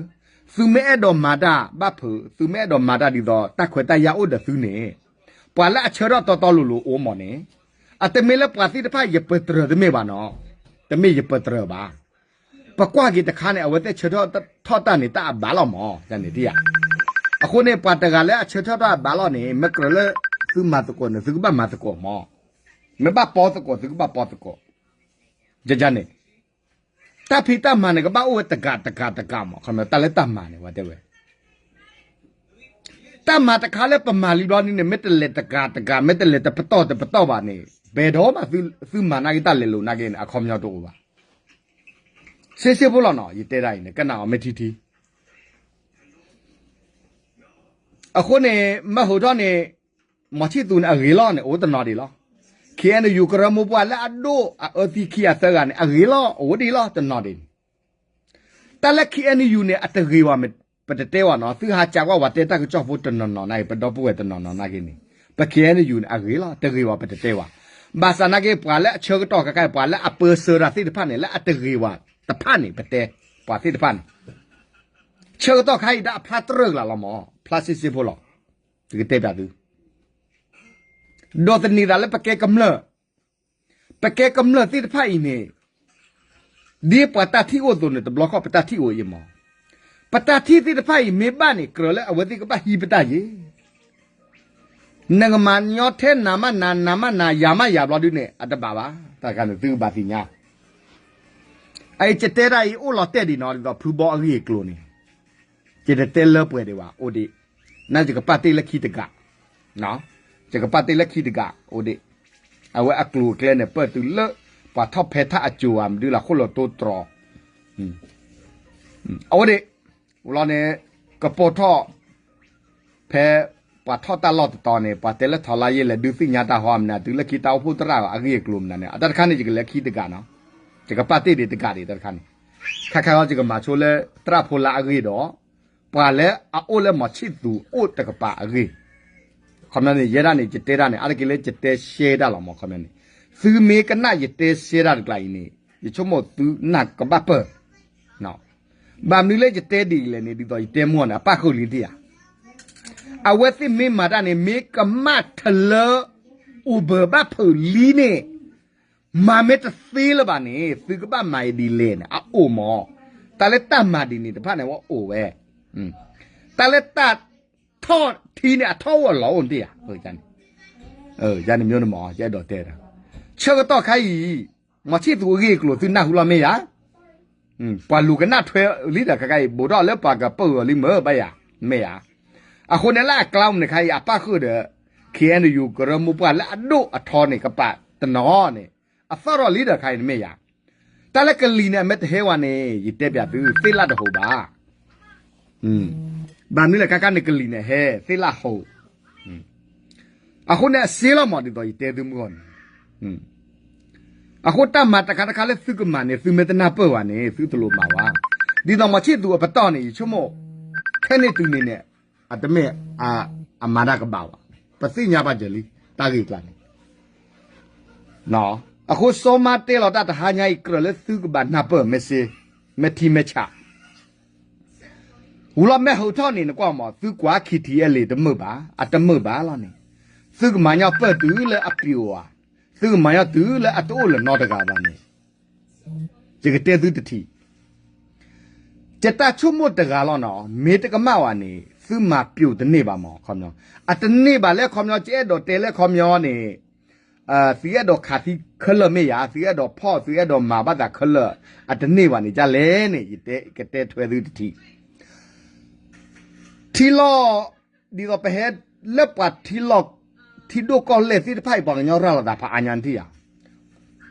သုမ့ၢ်အဲၣ်ဒိးမၤတၢ်ဘၣ်ဖုး သုမ့ၢ်အဲၣ်ဒိးမၤတၢ်ဒ်သိး တၢ်ခွဲးတၢ်ယာ်အိၣ်ဒီးသုန့ၣ် ပှၤလၢအဆၢထၢၣ်တီတီလိၤလိၤအိၣ်မးန့ၣ် အတမ့ၢ်လၢပှၤသ့ၣ်တဖၣ်ယပတြၢၤတမ့ၢ်ဘၣ်နီၤ တမ့ၢ်ယပတြၢၤဘၣ် ပကွၢ်က့ၤတခါန့ၣ် အဝဲသ့ၣ်ဆၢထၢၣ်ထီၣ်တၢ်န့ၣ် တၢ်အဘၣ်လီၤမး န့ၣ်တယၤ အဃိန့ၣ် ပှၤတဂၤလၢအဆၢထၢၣ်ထီၣ်အဘၣ်လီၤန့ၣ် မ့ၢ်ကြၢးလၢသုမၤသကိးန့ၣ် သုကဘၣ်မၤသကိးမး မ့ၢ်ဘၣ်ပီသကိး သုကဘၣ်ပီသကိး ယန့ၣ် တၢ်ဖံးတၢ်မၤန့ၣ် ကဘၣ်အိၣ်ဝဲတကးတကးတကးမး ခီပညီတၢ်လၢတၢ်မၤန့ၣ် ဝဲတဲဝဲ တၢ်မၤတခါလၢပမၤလံဘျီန့ၣ် မ့ၢ်တလဲၤတကးတကး မ့ၢ်တလဲၤတပတီၢ်တပတီၢ်ဘၣ်န့ၣ် ဘယ်တော့မှ သုမၤနာ်က့တၢ်လဲၤလိာ်နာ်က့န့ၣ် အခီပညီတအိၣ်ဘၣ်. ရှ့ရှ့ဖိလီၤနီၤ ယတဲဒၣ်အံၤန့ၣ် ကနၣ်အီၤမ့ၢ်ထံထံ အဃိန့ၣ် မၢဟိးထီၣ်န့ၣ် မီၤဆံၣ်သူးန့ၣ် အဂ့ၤလီၤန့ၣ် အိၣ်တနီၤဒံးလီၤ. ခ့ၣ်အဲၣ်ယူၣ် ကရၢမိၢ်ပှၢ်လၢအဒိၣ်အအၢသံခံဂၤသၢဂၤန့ၣ် အဂ့ၤလီၤ အိၣ်ဒံးလီၤ တနီၤဒံးန့ၣ် တၢ်လၢ ခ့ၣ်အဲၣ်ယူၣ် န့ၣ် အတဂ့ၤဘၣ် ပတတဲဝဲနီၤ သုဟးကးကွၢ်ဝဲတဲတၢ်ကစီၣ်ဖိတနီၤနီၤနာ်က့ ပဒီပုၢ်ဝဲၢ်တနီၤနီၤနာ်က့န့ၣ် ပ ခ့ၣ်အဲၣ်ယူၣ် န့ၣ် အဂ့ၤလီၤ တဂ့ၤဘၣ် ပတတဲဝဲ ဘၣ်ဆၣ်နာ်က့ ပှၤလၢအဆၢကတီၢ်ခဲခါအံၤ ပှၤလၢအပၢဆှၢတၢ်သ့ၣ်တဖၣ်န့ၣ် လၢအတဂ့ၤဘၣ်တဖၣ်န့ၣ် ပတဲ ပှၤသ့ၣ်တဖၣ်န့ၣ် ဆၢကတီၢ်ခါအံၤ တၢ်အဖျါတရၢၢ်ကလာ်လီၤမး ဖျါရှ့ရှ့ဖိလီၤ. ယကတဲပၠးသု ဒီးသန့ၤသးလၢပကဲကမျၢၢ် ပကဲကမျၢၢ်သ့ၣ်တဖၣ်အံၤန့ၣ် ဒ်ပှၤတၢ်ထံၣ်အိၣ်အသိးန့ၣ် တဘျီခီၣ်ပတၢ်ထံၣ်အိၣ်အံၤမး ပတၢ်ထံၣ်သ့ၣ်တဖၣ်အံၤမ့ၢ်ဘၣ်န့ၣ် ကြၢးလၢအဝဲသ့ၣ်ကဘၣ်ဟံးပတၢ်ယ့ၤ နကမၤညီထဲနၤမးနၤ နၤမးနၤ ယၤမးယၤဘျီဒုန့ၣ် အတဘၣ်ဘၣ် တၢ်တခါန့ၣ် သုကဘၣ်သ့ၣ်ညါ အအံၤယတဲတၢ်အံၤအိၣ်လီၤတဲာ်ဒံးနီၤ ဒ်သိးဖုဘီအဂ့ၢ်အကျိၤန့ၣ် ယတတဲလၢပှဲၤဒံးဘၣ် အိၣ်ဒံး နယကပာ်တ့ၢ်လၢခံတကး ယကပာ်တ့ၢ်လၢခံတကး အိၣ်ဒံး အဝဲအကျိၤအကျဲန့ၣ် ပၢၢ်တုၤလၢ ပှၤထီၣ်ဖဲထၣ်အစိၤဧါ မဒုလၢဃိၣ်လီၤတိတြီၤ အအိၣ်ဒံး ဝံၤလီၤန့ၣ် ကပိာ်ထီၣ် ဖဲ ပှၤထီၣ်တၢ်လီၢ်တတီၤန့ၣ် ပှၤတဲလၢထီၣ်လါယဲလဲၣ် ဒုးသ့ၣ်ညါတၢ်ဟီမနုၤ တုၤလၢခံတၢ်အိၣ်ဖှိၣ်သရၣ်အဂ့ၢ်အကျိၤမနုၤန့ၣ် အတၢ်တခါန့ၣ် ယကလဲၤခံတကးနီၤ ယကပာ်တ့ၢ်ဒံးတကးဒံးတၢ်တခါန့ၣ် ခါခါလီၤ ယကမၤဆိလၢ သရၣ်ဖိလါအဂ့ၢ်ဒီး ပှၤလၢအအိၣ်လၢမီၤဆံၣ်သူးအိၣ်တကပၤအဂ့ၢ် ခီပညီန့ၣ် ယဲဒၣ်န့ၣ် ယတဲဒၣ်န့ၣ် အါတက့ၢ်လၢယတဲရှဲဒၣ်လီၤမး ခီပညီန့ၣ် သုမ့ၢ်ကနၣ်ယတဲရှဲဒၣ်တကျါအံၤန့ၣ် ယဆိကမိၣ်သုနၢ်ကဘၣ်ပၢၢ် ဘၣ်မနုၤလၢယတဲဒ်အံၤလဲၣ်န့ၣ် ဒ်သိးယတဲမ့ၢ်န့ၣ် အပၣ်ဃုာ်လံတယၤ အဝဲသ့ၣ်မ့ၢ်မၤတၢ်န့ၣ် မ့ၢ်ကမၣ်ထလၢ အိၣ်ဘၢဘၣ်ဖုးလံန့ၣ် မၤမ့ၢ်တသ့လၢၤဘၣ်န့ၣ် သုကဘၣ်မၤအံၤဒ်လဲၣ်န့ၣ် အအိၣ်မး တၢ်လၢတၢ်မၤဒ်န့ၣ်တဖၣ်န့ၣ် ဝဲအိၣ်ဝဲ တၢ်လၢတၢ်ထီၣ်ထံန့ၣ် အထီၣ်ဝဲလီၤအိၣ်တယၤ ယန့ၣ်မ့ၢ်န့ၣ်မး ယအဲၣ်ဒိးတဲ ဆၢကတီၢ်ခါအံၤ မီၤဆံၣ်သူးအဂ့ၢ်အကျိၤသုနၢ်ဟူလီၤမ့ၢ်ယၤ ပှၤလူၤကနၣ်ထွဲလံဒီးခဲခါအံၤ ဘူးထီၣ်လၢပှၤကပၢၢ်အီၤလံမ့ၢ်ဘၣ်ယၤ မ့ၢ်ယၤ အဃိန့ၣ်လၢအကျါန့ၣ်ခါအံၤ အပၣ်ဃုာ်ဒီး ခ့ၣ်အဲၣ်ယူၣ် ကရၢမိၢ်ပှၢ်လၢအဒိၣ်အထီန့ၣ် ကပာ်တနီၤန့ၣ် အသီၣ်ထီၣ်လံဒီးခါအံၤန့ၣ်မ့ၢ်ယၤ တၢ်လၢကလံၤန့ၣ် အမ့ၢ်တဟဲဝဲန့ၣ် ယတဲပၠးသု သ့ၣ်လၣ်တဟူးဘၣ် ဘၣ်မနုၤလဲၣ် ခါခါန့ၣ်ကလံၤန့ၣ်ဟဲ သ့ၣ်လၣ်ဟူး အဃိန့ၣ်အစ့လီၤမး ဒ်သိးယတဲသုမုၢ်ဂီၢ်န့ၣ် အဃိတၢ်မၤတခါတခါလၢသုကမၤန့ၣ် သုမ့ၢ်တနၢ်ပၢၢ်ဘၣ်န့ၣ် သုတလိၣ်မၤဘၣ် ဒ်သိးမီၤဆံၣ်သူးအပတီၢ်န့ၣ် ယဆိကမိၣ် ထဲန့ၣ်တုၤန့ၣ်န့ၣ် အတမ့ၢ် အမၤတၢ်ကဘၣ်ဘၣ် ပသ့ၣ်ညါဘၣ်ယဲၢ်လံ တၢ်ဂ့ၢ်အကျါန့ၣ် အဃိစီၤမါတဲလီၤတၢ်တဟါညါအံၤ ကြၢးလၢသုကဘၣ်နၢ်ပၢၢ် မ့ၢ်စ့ မ့ၢ်ထံမ့ၢ်ဆး ဝံၤလီၤမ့ၢ်ဟးထီၣ်န့ၣ် နကွၢ်မး သုကွၢ် K T L A တမုာ်ဘၣ်, အတမုာ်ဘၣ်လီၤန့ၣ်, သုကမၤညီပၢၢ်တုၤလၢအပျိာ်ဧါ, သုကမၤညီတုၤလၢအတအိၣ်လၢၤနီတဂၤဘၣ်န့ၣ်, ယကတဲသုတထံၣ်, ယတၢ်ဆိကမိၣ်တဂၤလီၤနီၤ, မ့ၢ်တကမၣ်ဝဲန့ၣ် သုမၤပျိာ်တန့ၢ်ဘၣ်မး ခီပညီ, အတန့ၢ်ဘၣ်လၢခီပညီ ယအဲၣ်ဒိးတဲလၢခီပညီန့ၣ် သုအဲၣ်ဒိးခးသံခဲလၢာ်မ့ၢ်ယၤ, သုအဲၣ်ဒိးဖီၣ် သုအဲၣ်ဒိးမၤဘၣ်သးခဲလၢာ်, အတန့ၢ်ဘၣ်န့ၣ် ဒ်လဲၣ်န့ၣ် ယကတဲထွဲသုတထံၣ်, ထံလီၢ်, ဒ်သိးပဟဲလၢပှၤထံလီၢ်, ထံဒိၣ်ကီၢ်လဲၢ်သ့ၣ်တဖၣ်အံၤ ပှၤကညီရၤလီၤသးဖးအါညါနထံၣ်ဧါ,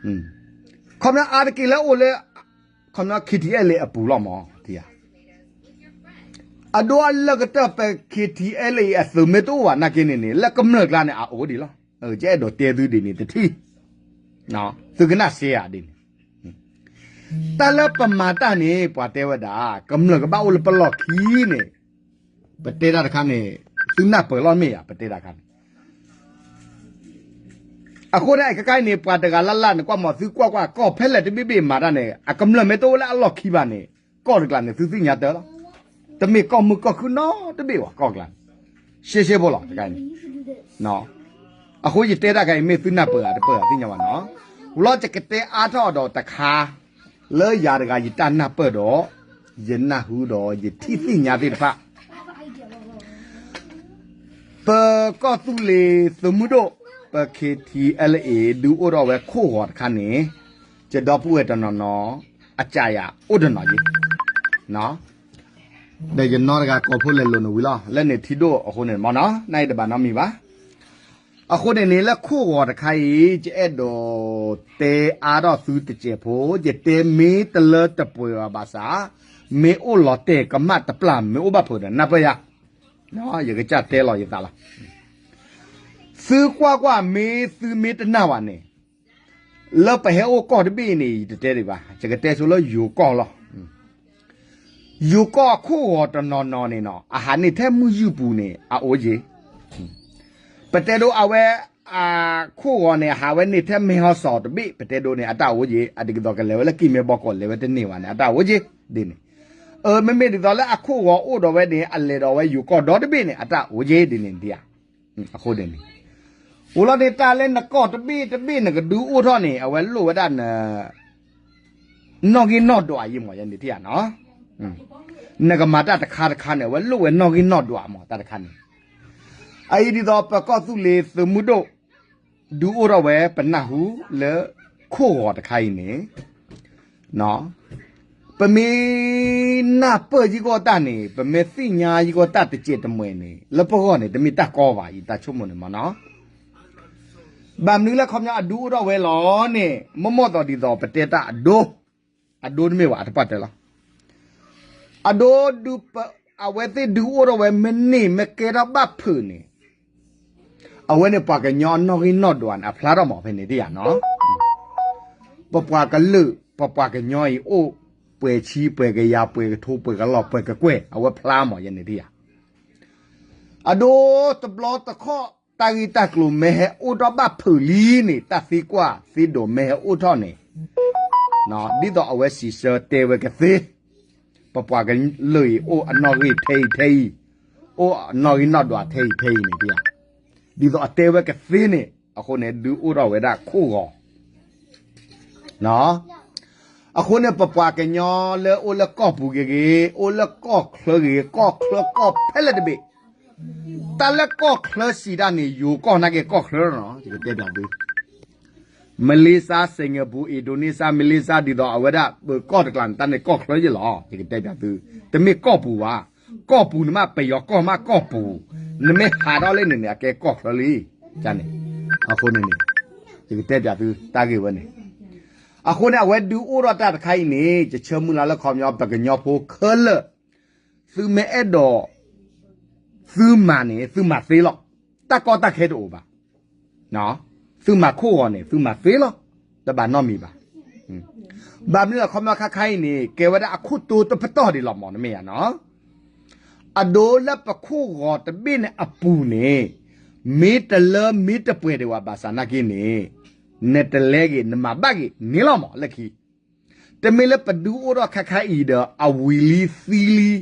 ခီပညီအါတက့ၢ်လၢအိၣ်လၢ ခီပညီ K T L A အပူၤလီၤမး, အဒိအလၢကတၢၢ် ပ K T L A အသုးမ့ၢ်တအိၣ်ဘၣ်နာ်က့န့ၣ်န့ၣ် လၢကမျၢၢ်ကျါန့ၣ် အအိၣ်ဒံးလီၤ, ယအဲၣ်ဒိးတဲသုဒ်န့ၣ်တထံၣ်, သုကနၣ်စ့ဧါဒ်န့ၣ် တၢ်လၢပမၤတၢ်န့ၣ် ပှၤတဲဝဲဒၣ် ကမျၢၢ်ကဘၣ်အိၣ်လၢပလီၢ်ခံန့ၣ်, ပတဲတၢ်တခါန့ၣ်, သုနၢ်ပၢၢ်လီၤမ့ၢ်ဧါ ပတဲတၢ်တခါန့ၣ်, အဃိန့ၣ် ခဲခါအံၤန့ၣ် ပှၤတဂၤလၢ်လၢ်န့ၣ် ကွၢ်မး သုကွၢ်ကွၢ် ကီၢ်ဖဲလဲၣ်တဘ့ၣ်ဘ့ၣ်မၤတၢ်န့ၣ် အကမျၢၢ်မ့ၢ်တအိၣ်လၢအလီၢ်ခံဘၣ်န့ၣ် ကီၢ်တကျါန့ၣ် သုသ့ၣ်ညါတၢ်လီၤ, တမ့ၢ်ကီၢ်မုၢ်ကီၢ်ခုၣ်နီတဘ့ၣ်ဝဲ ကီၢ်ကျါန့ၣ်, ရှဲရှဲဖိလီၤ တခါအံၤန့ၣ် အဃိယတဲတၢ်ခါအံၤ မ့ၢ်သုနၢ်ပၢၢ်ဧါတပၢၢ်ဧါသ့ၣ်ညါဘၣ်နီၤ, ဝံၤလီၤယကတဲအါထီၣ်ဒီးတခါ, လၢယၤတဂၤယတၢ်နၢ်ပၢၢ်ဒီး, ယနၢ်ဟူဒီး ယထံၣ်သ့ၣ်ညါသ့ၣ်တဖၣ် ပကီၢ်သူလ့ၤသုးမုၢ်ဒိၣ်, ပ K T L A ဒုးအိၣ်ထီၣ်ဝဲခိၣ်ဂီၤတခါန့ၣ်, ယဒီပုၢ်ဝဲၢ်တနီၤနီၤ, အစၢ်ယၤအိၣ်တနီၤယ့ၣ်, ဒီးယနီတဂၤကိးဖိလဲၤလိာ်န့ၣ်ဝံၤလီၤ လၢန့ၣ်ထံဒိၣ်အဃိန့ၣ်မ့ၢ်နီၤ နအံၤတဘၣ်နီတမံၤဘၣ်. အဃိန့ၣ်န့ၣ် လၢခိၣ်ဂီၤတခါအံၤ ယအဲၣ်ဒိးတဲအါထီၣ်သုတစဲးဖိ, ယတဲမ့ၢ်တလၢတပှဲၤဘၣ်ဆၣ်, မ့ၢ်အိၣ်လီၤတဲာ်ကမၣ်တပျၢ် မ့ၢ်အိၣ်ဘၣ်ဖုးဒီးနၢ်ပၢၢ်ယၤ, ယကစၢ်တဲလီၤယသးလီၤ. သုကွၢ်ကွၢ် မ့ၢ်သုမ့ၢ်တနာ်ဘၣ်န့ၣ်, လၢပဟဲအိၣ်ကီၢ်တဘ့ၣ်အံၤန့ၣ် ယတတဲဒံးဘၣ်, ယကတဲဆိလၢယိၤကီၢ်လီၤ. ယိၤကီၢ်အခိၣ်ဂီၤတနီၤနီၤန့ၣ်နီၤ အဟးန့ၢ်ထဲမုၢ်ယုၢ်ပူၤန့ၣ် အအိၣ်ယ့ၣ်, ပတဲဒိးအဝဲ အခိၣ်ဂီၤန့ၣ် ဟးဝဲန့ၢ်ထဲမဲၢ်ဟီၣ်စီၣ်တဘ့ၣ် ပတဲဒိးန့ၣ် အတၢ်အိၣ်ယ့ၣ်, အဒ်သိးကလဲၤဝဲလၢကံၢ်မဲဘီကီး လဲၤဝဲတန့ၢ်ဘၣ်န့ၣ် အတၢ်အိၣ်ယ့ၣ်ဒ်န့ၣ်, မ့မ့ၢ်ဒ်သိးလၢအခိၣ်ဂီၤအိၣ်ဒီးဝဲန့ၣ် အလဲၤဒီးဝဲယိၤကီၢ်ဒီတဘ့ၣ်န့ၣ် အတၢ်အိၣ်ယ့ၣ်ဒ်န့ၣ်ဒံးဧါ. အဃိန့ၣ်န့ၣ်, အိၣ်လီၤန့ၣ် တၢ်လၢနကီၢ်တဘ့ၣ်တဘ့ၣ်နကဒုးအိၣ်ထီၣ်န့ၣ် အဝဲလိၣ်ဝဲဒၣ်န နီၣ်ဂံၢ်နီၣ်ဒွးယ့ၣ်မး ယန့ၣ်ထံၣ်ဧါနီၤ, နကမၤတၢ်တခါတခါန့ၣ် အဝဲလိၣ်ဝဲနီၣ်ဂံၢ်နီၣ်ဒွးမး တၢ်တခါန့ၣ်, အအံၤဒ်သိးပကီၢ်သူလ့ၤသုးမုၢ်ဒိၣ် ဒုးအိၣ်ထီၣ်ဝဲပနၢ်ဟူလၢခိၣ်ဂီၤတခါအံၤန့ၣ် ပမ့ၢ်နၢ်ပၢၢ်ယံၤကီၢ်တၢ်န့ၣ် ပမ့ၢ်သ့ၣ်ညါယံၤကီၢ်တၢ်တစဲးတမှဲၤန့ၣ် လၢပဂီၢ်န့ၣ် တမ့ၢ်တၢ်ကီဘၣ် ယတၢ်ဆိကမိၣ်န့ၣ်မ့ၢ်နီၤ, ဘၣ်မနုၤလၢခီပညီအဒုးအိၣ်ထီၣ်ဝဲလီၤန့ၣ် မ့ၢ်မ့ၢ်သိးဒ်သိးပတဲတၢ်အဒိ, အဒိတမ့ၢ်ဘၣ် အတပှၢ်တဲလီၤ, အဒိဒုးပ, အဝဲသ့ၣ်ဒုးအိၣ်ထီၣ်ဝဲမ့ၢ်န့ၢ်မ့ၢ်ကဲထီၣ်ဘၣ်ဖုးန့ၣ် အဝဲန့ၣ်ပှၤကညီအနီၣ်ဂံၢ်နီၣ်ဒွးန့ၣ် အဖျါထီၣ်မးဖဲန့ၣ်တယၤနီၤ, ပပှၤကလုာ် ပပှၤကညီအံၤအိၣ် ပှဲၤဆံ ပှဲၤကယၤ ပှဲၤကထိ ပှဲၤကလီၢ် ပှဲၤကကွဲၢ် အဝဲဖျါမးယဲန့ၣ်တယၤ, အဒိတဘျီတခီၣ် တၢ်ဂ့ၢ်တၢ်ကျိၤမ့ၢ်ဟဲအိၣ်ထီၣ်ဘၣ်ဖုးလံန့ၣ် တၢ်သံကွၢ်သံဒိးမ့ၢ်ဟဲအိၣ်ထီၣ်န့ၣ် ဒ်သိးအဝဲစံးဆၢတဲဝဲကသ့, ပပှၤကလုာ်အံၤ အိၣ်အနီၣ်ဂံၢ်ထဲအံၤထဲအံၤ, အိၣ်အနီၣ်ဂံၢ်နီၣ်ဒွးထဲအံၤထဲအံၤန့ၣ်တယၤ, ဒ်သိးအတဲဝဲကသ့န့ၣ် အဃိန့ၣ် ဒုးအိၣ်ထီၣ်ဝဲဒၣ်ခိၣ်ဂီၤ အဃိန့ၣ် ပပှၤကညီလၢအိၣ်လၢကီၢ်ပူၤဂ့ၤဂ့ၤ, အိၣ်လၢကီၢ်ချၢဂ့ၤ, ကီၢ်ချၢကီၢ်ဖဲလဲၣ်တဘ့ၣ်, တၢ်လၢကီၢ်ချၢစံးတၢ်န့ၣ် ယိၤကီၢ်နာ်က့ကီၢ်ချၢလီၤနီၤ, ယကတဲပျးသု Malaysia, Singapore, Indonesia, Malaysia ဒ်သိးအဝဲဒၣ် ပကီၢ်တကျါန့ၣ် တၢ်န့ၣ်ကီၢ်ချၢယ့ၣ်လီၤ, ယကတဲပျးသု, တမ့ၢ်ကီၢ်ပူၤဘၣ်, ကီၢ်ပူၤန့ၣ်မး ပယီၤကီၢ်မးကီၢ်ပူၤ, နမ့ၢ်ဟးထီၣ်လၢန့ၣ်န့ၣ် အကဲကီၢ်ချၢလံ, န့ၣ်, အဃိန့ၣ်န့ၣ်, ယကတဲပျးသု တၢ်ဂ့ၢ်ဝဲန့ၣ်, အဃိန့ၣ် အဝဲဒုးအိၣ်ထီၣ်တၢ်တခါအံၤန့ၣ် ယဆၢမုၢ်လၢ်လၢခီပညီ ပကညီဖိခဲလၢာ် သုမ့ၢ်အဲၣ်ဒိး သုမၤန့ၣ် သုမၤသ့လီၤ, တၢ်ကီတၢ်ခဲတအိၣ်ဘၣ်, သုမၤခိၣ်ဂီၤန့ၣ် သုမၤသ့လီၤ, တဘၣ်နီတမံၤဘၣ်. ဘၣ်မနုၤအခီပညီခါခါအံၤန့ၣ် ကဲဝဲဒၣ်အခိၣ်တိတပတီၢ်ဒံးလီၤမး နမ့ၢ်ယါနီၤ, အဒိလၢပခိၣ်ဂီၤတဘ့ၣ်န့ၣ်အပူၤန့ၣ် မ့ၢ်တလၢမ့ၢ်တပှဲၤဒံးဝဲဘၣ်ဆၣ်နာ်က့န့ၣ် နတလဲဂ့ၤ နမၤဘၣ်ဂ့ၤန့ၣ်လီၤမး လၢခံ တမ့ၢ်လၢပဒုးအိၣ်ထီၣ်ခါခါအံၤဒီး အဝံၤလံသံလံ,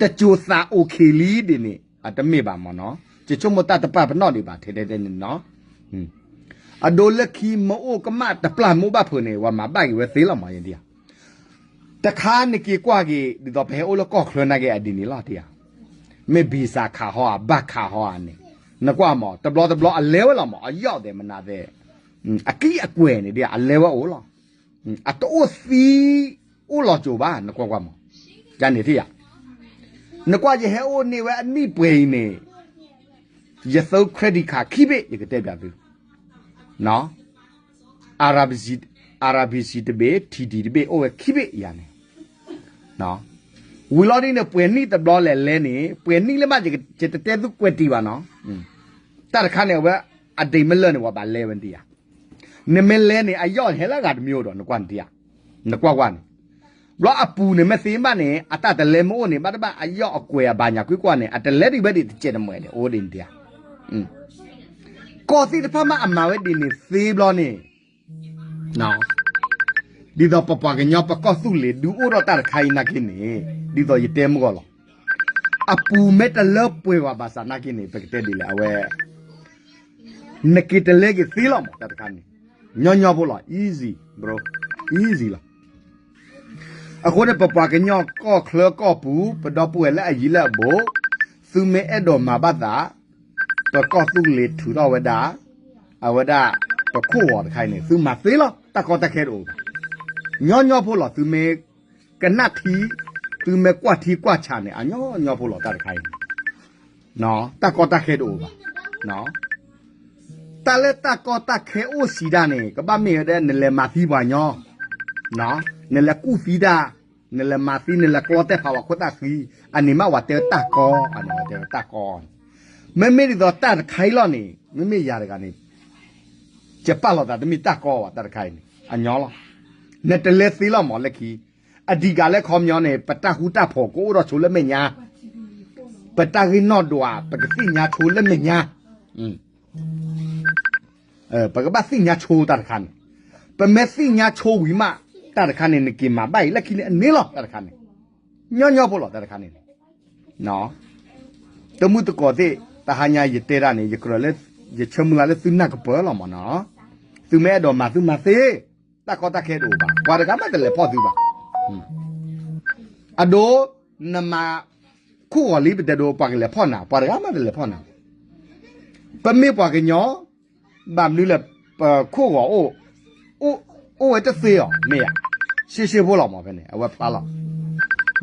တစိၤသးအိၣ်ခံလံဒ်န့ၣ် အတမ့ၢ်ဘၣ်မ့ၢ်နီၤ, ယဆိကမိၣ်တၢ်တပာ်ပနီၣ်ဒံးဘၣ်ထဲထဲန့ၣ်နီၤ. အဒိလၢခံမ့ၢ်အိၣ်ကမၣ်တပျၢ်မ့ၢ်အိၣ်ဘၣ်ဖုးန့ၣ် ပှၤမၤဘၣ်က့ၤဝဲသ့လီၤမ့ၢ်ယဲဒၣ်ဧါ. တခါနက့ၤကွၢ်က့ၤ ဒ်သိးပဟဲအိၣ်လၢကီၢ်ချၢနာ်က့အဒ်န့ၣ်လီၤတံၢ်ဧါ. မ့ၢ် visa ခးဟီဧါ ဘၣ်ခးဟီဧါန့ၣ်, နကွၢ်မ့ၢ် တဘျီတဘျီအလဲဝဲလီၤမ့ၢ် အယီၣ်သဲးမနုၤသဲး, အကံၢ်အကွဲၢ်န့ၣ်ဒ်အလဲဝဲအိၣ်လီၤ. အတအိၣ်သံ အိၣ်လီၤစိၤဘၣ် နကွၢ်ကွၢ်မ့ၢ်, ယန့ၣ်တံၢ်ဧါ. နကွၢ်ယဟဲအိၣ်န့ၢ်ဝဲအနံၣ်ပှဲၤအံၤန့ၣ် ယသု credit card ခံဘ့ၣ် ယကတဲပျးသု, RBC တဘ့ၣ် TD တဘ့ၣ် အိၣ်ဝဲခံဘ့ၣ်ယၤန့ၣ်, ဝံၤလီၤဒ်န့ၣ် ပှဲၤနံၣ်တဘျီလဲၤလဲၤန့ၣ် ပှဲၤနံၣ်လၢမး ယတတဲသုကွဲးတံၢ်ဘၣ်နီၤ, တၢ်တခါန့ၣ် အဝဲ အဒံးမ့ၢ်လၢာ်န့ၣ် ပှၤဘၣ်လဲဝဲန့ၣ်တံၢ်ဧါ. နမ့ၢ်လဲန့ၣ် အယီၣ်ဟဲလၢအဂၤတမံၤအိၣ်ဒီး နကွၢ်န့ၣ်တံၢ်ဧါ, နကွၢ်ကွၢ်န့ၣ်, ဘျီအပူၤန့ၣ်မ့ၢ်သ့ဘၣ်န့ၣ် အတၢ်တလဲမ့ၢ်အိၣ်န့ၣ် ဘၣ်တဘၣ်အယီၣ်အကွဲၢ်အဘၣ်ညါကွံာ်ကွၢ်န့ၣ် အတလဲဒံးဝဲဒံးတစဲးတမှဲာ်န့ၣ် အိၣ်ဒ်န့ၣ်တံၢ်ဧါ. ကီၢ်သ့ၣ်တဖၣ်မးအမၤဝဲဒ်န့ၣ်သ့ဘျီန့ၣ် ဒ်သိးပပှၤကညီပကီၢ်သူလ့ၤဒုးအိၣ်ထီၣ်တၢ်တခါအံၤနာ်က့န့ၣ် ဒ်သိးယတဲမုၢ်ဂီၢ်လီၤ. အပူၤမ့ၢ်တလၢပှဲၤဝဲဘၣ်ဆၣ်နာ်က့န့ၣ် ပကတဲဒ်လဲၣ် အဝဲ နက့ၤတလဲက့ၤသ့လီၤမး တၢ်တခါန့ၣ်, ညီညီဖိလီၤ easy bro, easy လီၤ. အဃိန့ၣ် ပပှၤကညီကီၢ်ချၢကီၢ်ပူၤ ပဒီပုၢ်ဝဲၢ်လၢအယံၤလၢအဘူး, သုမ့ၢ်အဲၣ်ဒိးမၤဘၣ်သး ပကီၢ်သူလ့ၤထုးထီၣ်ဝဲဒၣ် အဝဲဒၣ် ပခိၣ်ဂီၤတခါအံၤန့ၣ် သုမၤသ့လီၤ တၢ်ကီတၢ်ခဲတအိၣ်ဘၣ်. ညီညီဖိလီၤ သုမ့ၢ်ကနၣ်ထံ သုမ့ၢ်ကွၢ်ထံကွၢ်ဆးန့ၣ် အညီညီဖိလီၤ တၢ်တခါအံၤန့ၣ် တၢ်ကီတၢ်ခဲတအိၣ်ဘၣ်. တၢ်လၢတၢ်ကီတၢ်ခဲအိၣ်စံးဒၣ်န့ၣ် ကဘၣ်မ့ၢ်ဝဲဒၣ် နလဲၤမၤသံပှၤညီ, နလဲၤကူၣ်သံတၢ်, နလဲၤမၤသံ နလဲၤကျီတဲာ်ဖးလီၤခိၣ်သၣ်ဃံ, အန့ၣ်မးဝဲတဲတၢ်ကီ, အန့ၣ်ဝဲတဲတၢ်ကီန့ၣ်. မ့မ့ၢ်ဒ်သိးတၢ်တခါအံၤလီၤန့ၣ် မ့မ့ၢ်ယၤတဂၤန့ၣ် ယပာ်လီၤသးတမ့ၢ်တၢ်ကီဘၣ် တၢ်တခါအံၤန့ၣ် အညီလီၤ. နတလဲသ့လီၤမးလၢခံ, အဓိကလၢခီပညီန့ၣ် ပတၢ်ဃူတၢ်ဖိးကအိၣ်ဒီးဆိလၢမဲာ်ညါ, ပတၢ်ဂ့ၢ်နီၣ်ဒွး ပကသ့ၣ်ညါဆိလၢမဲာ်ညါ, ပကဘၣ်သ့ၣ်ညါဆိတၢ်တခါန့ၣ်, ပမ့ၢ်သ့ၣ်ညါဆိဝံၤမး တၢ်တခါန့ၣ် နက့ၤမၤဘၣ်အံၤလၢခံန့ၣ် အန့ၣ်လီၤ တၢ်တခါန့ၣ်, ညီညီဖိလီၤ တၢ်တခါန့ၣ်. တမုၢ်တကိးသ့ၣ် တဟါညါယတဲဒၣ်န့ၣ် ယကြၢးလၢ ယဆၢမုၢ်လၢ်လၢသုနၢ်ကပၢၤလီၤမးနီၤ, သုမ့ၢ်အဲၣ်ဒိးမၤသုမၤသ့, တၢ်ကီတၢ်ခဲတအိၣ်ဘၣ် ပှၤတဂၤမးတလဲၤဖီၣ်သုဘၣ်. အဒိ နမၤခိၣ်ဂီၤလံ ပတဲဒိ ပှၤကလဲၤဖီၣ်နၤ ပှၤတဂၤမးတလဲၤဖီၣ်နၤ. ပမ့ၢ်ပှၤကညီ ဘၣ်မနုၤလဲၣ် ပခိၣ်ဂီၤအိၣ် အိၣ်ဝဲတသ့အီၤ မ့ၢ်ဧါ. ရှဲရှဲဖိလီၤမး ဖဲန့ၣ် အဝဲဖျါလီၤ.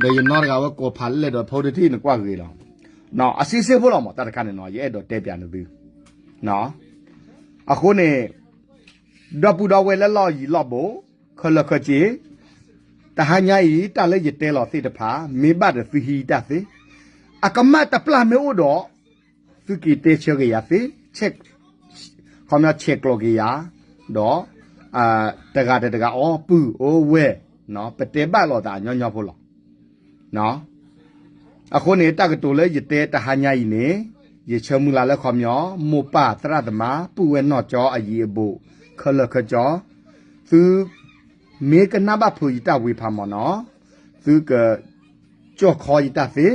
ဒီးယနီၢ်တဂၤဝဲကိးဖးလဲၢ်ဒီးဖိတထံၣ် နကွၢ်ဂ့ၤလီၤ. အရှဲရှဲဖိလီၤမး တၢ်တခါန့ၣ်နီၤ ယအဲၣ်ဒိးတဲပျးနသု. အဃိန့ၣ် ဒီပုၢ်ဒီဝဲၢ်လၢလီၢ်ယံၤလီၢ်ဘူး ခဲလၢာ်ခဲဆ့ တဟါညါအံၤ တၢ်လၢယတဲလီၤသ့ၣ်တဖၣ် မ့ၢ်ဘၣ်ဒီးသုဟံးတၢ်သ့, အကမၣ်တပျၢ်မ့ၢ်အိၣ်ဒီး သုက့ၤတဲဆၢက့ၤယၤသ့, ခီပညီဆဲးကျိးက့ၤယၤ, ဒီး တဂၤဒီးတဂၤအီၤ ပုၢ်အိၣ်ဝဲၢ်, ပတဲဘၣ်လိာ်သးညီညီဖိလီၤ. အဃိန့ၣ် တၢ်ကတိၤလၢယတဲတဟါညါအံၤန့ၣ် ယဆၢမုၢ်လၢ်လၢခီပညီ မိၢ်ပၢ်သရၣ်သမါ ပုၢ်ဝဲၢ်နီၢ်ကၠီအယံၤအဘူး ခဲလၢာ်ခဲဆ့ သု မ့ၢ်ကနၣ်ဘၣ်ဖုးယတၢ်ဝံၤဖးမးနီၤ, သုက ကၠီၣ်ခီယတၢ်သ့,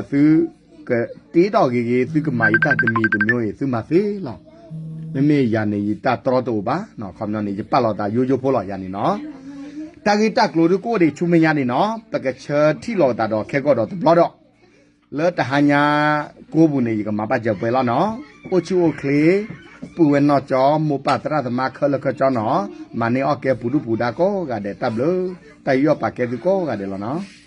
သုကတ့ထီၣ်ဂ့ၤဂ့ၤ သုကမၤယတၢ်တမံၤတမံၤအံၤ သုမၤသ့လီၤ. မ့မ့ၢ်ယၤန့ၣ် ယတၢ်တြီတအိၣ်ဘၣ်, ခီပညီန့ၣ် ယပာ်လီၤသးယိယိဖိလီၤယၤန့ၣ်နီၤ. တၢ်ဂ့ၢ်တၢ်ကျိၤဒုးကအိၣ်ဒံးဆူမဲာ်ညါန့ၣ်နီၤ, ပကဆၢထံၣ်လိာ်သးဒီးခဲကိာ်ဒီးတဘျီဒီး လၢတဟါညါကိးပူၤန့ၣ် ယကမၤဘၣ်စၢၤပှဲၤလီၤနီၤ. အိၣ်ဆူၣ်အိၣ်ချ့, ပုၢ်ဝဲၢ်နီၢ်ကၠီ မိၢ်ပၢ်သရၣ်သမါခဲလၢာ်ခဲဆ့နီၤ, မၤန့ၢ်အီၣ်ကဲပူၤဒုၣ်ပူၤဒါကိးဂၤဒဲး တၢ်ဘျုး, တၢ်ယူးယီၣ်ပာ်ကဲသုကိးဂၤဒဲးလီၤနီၤ.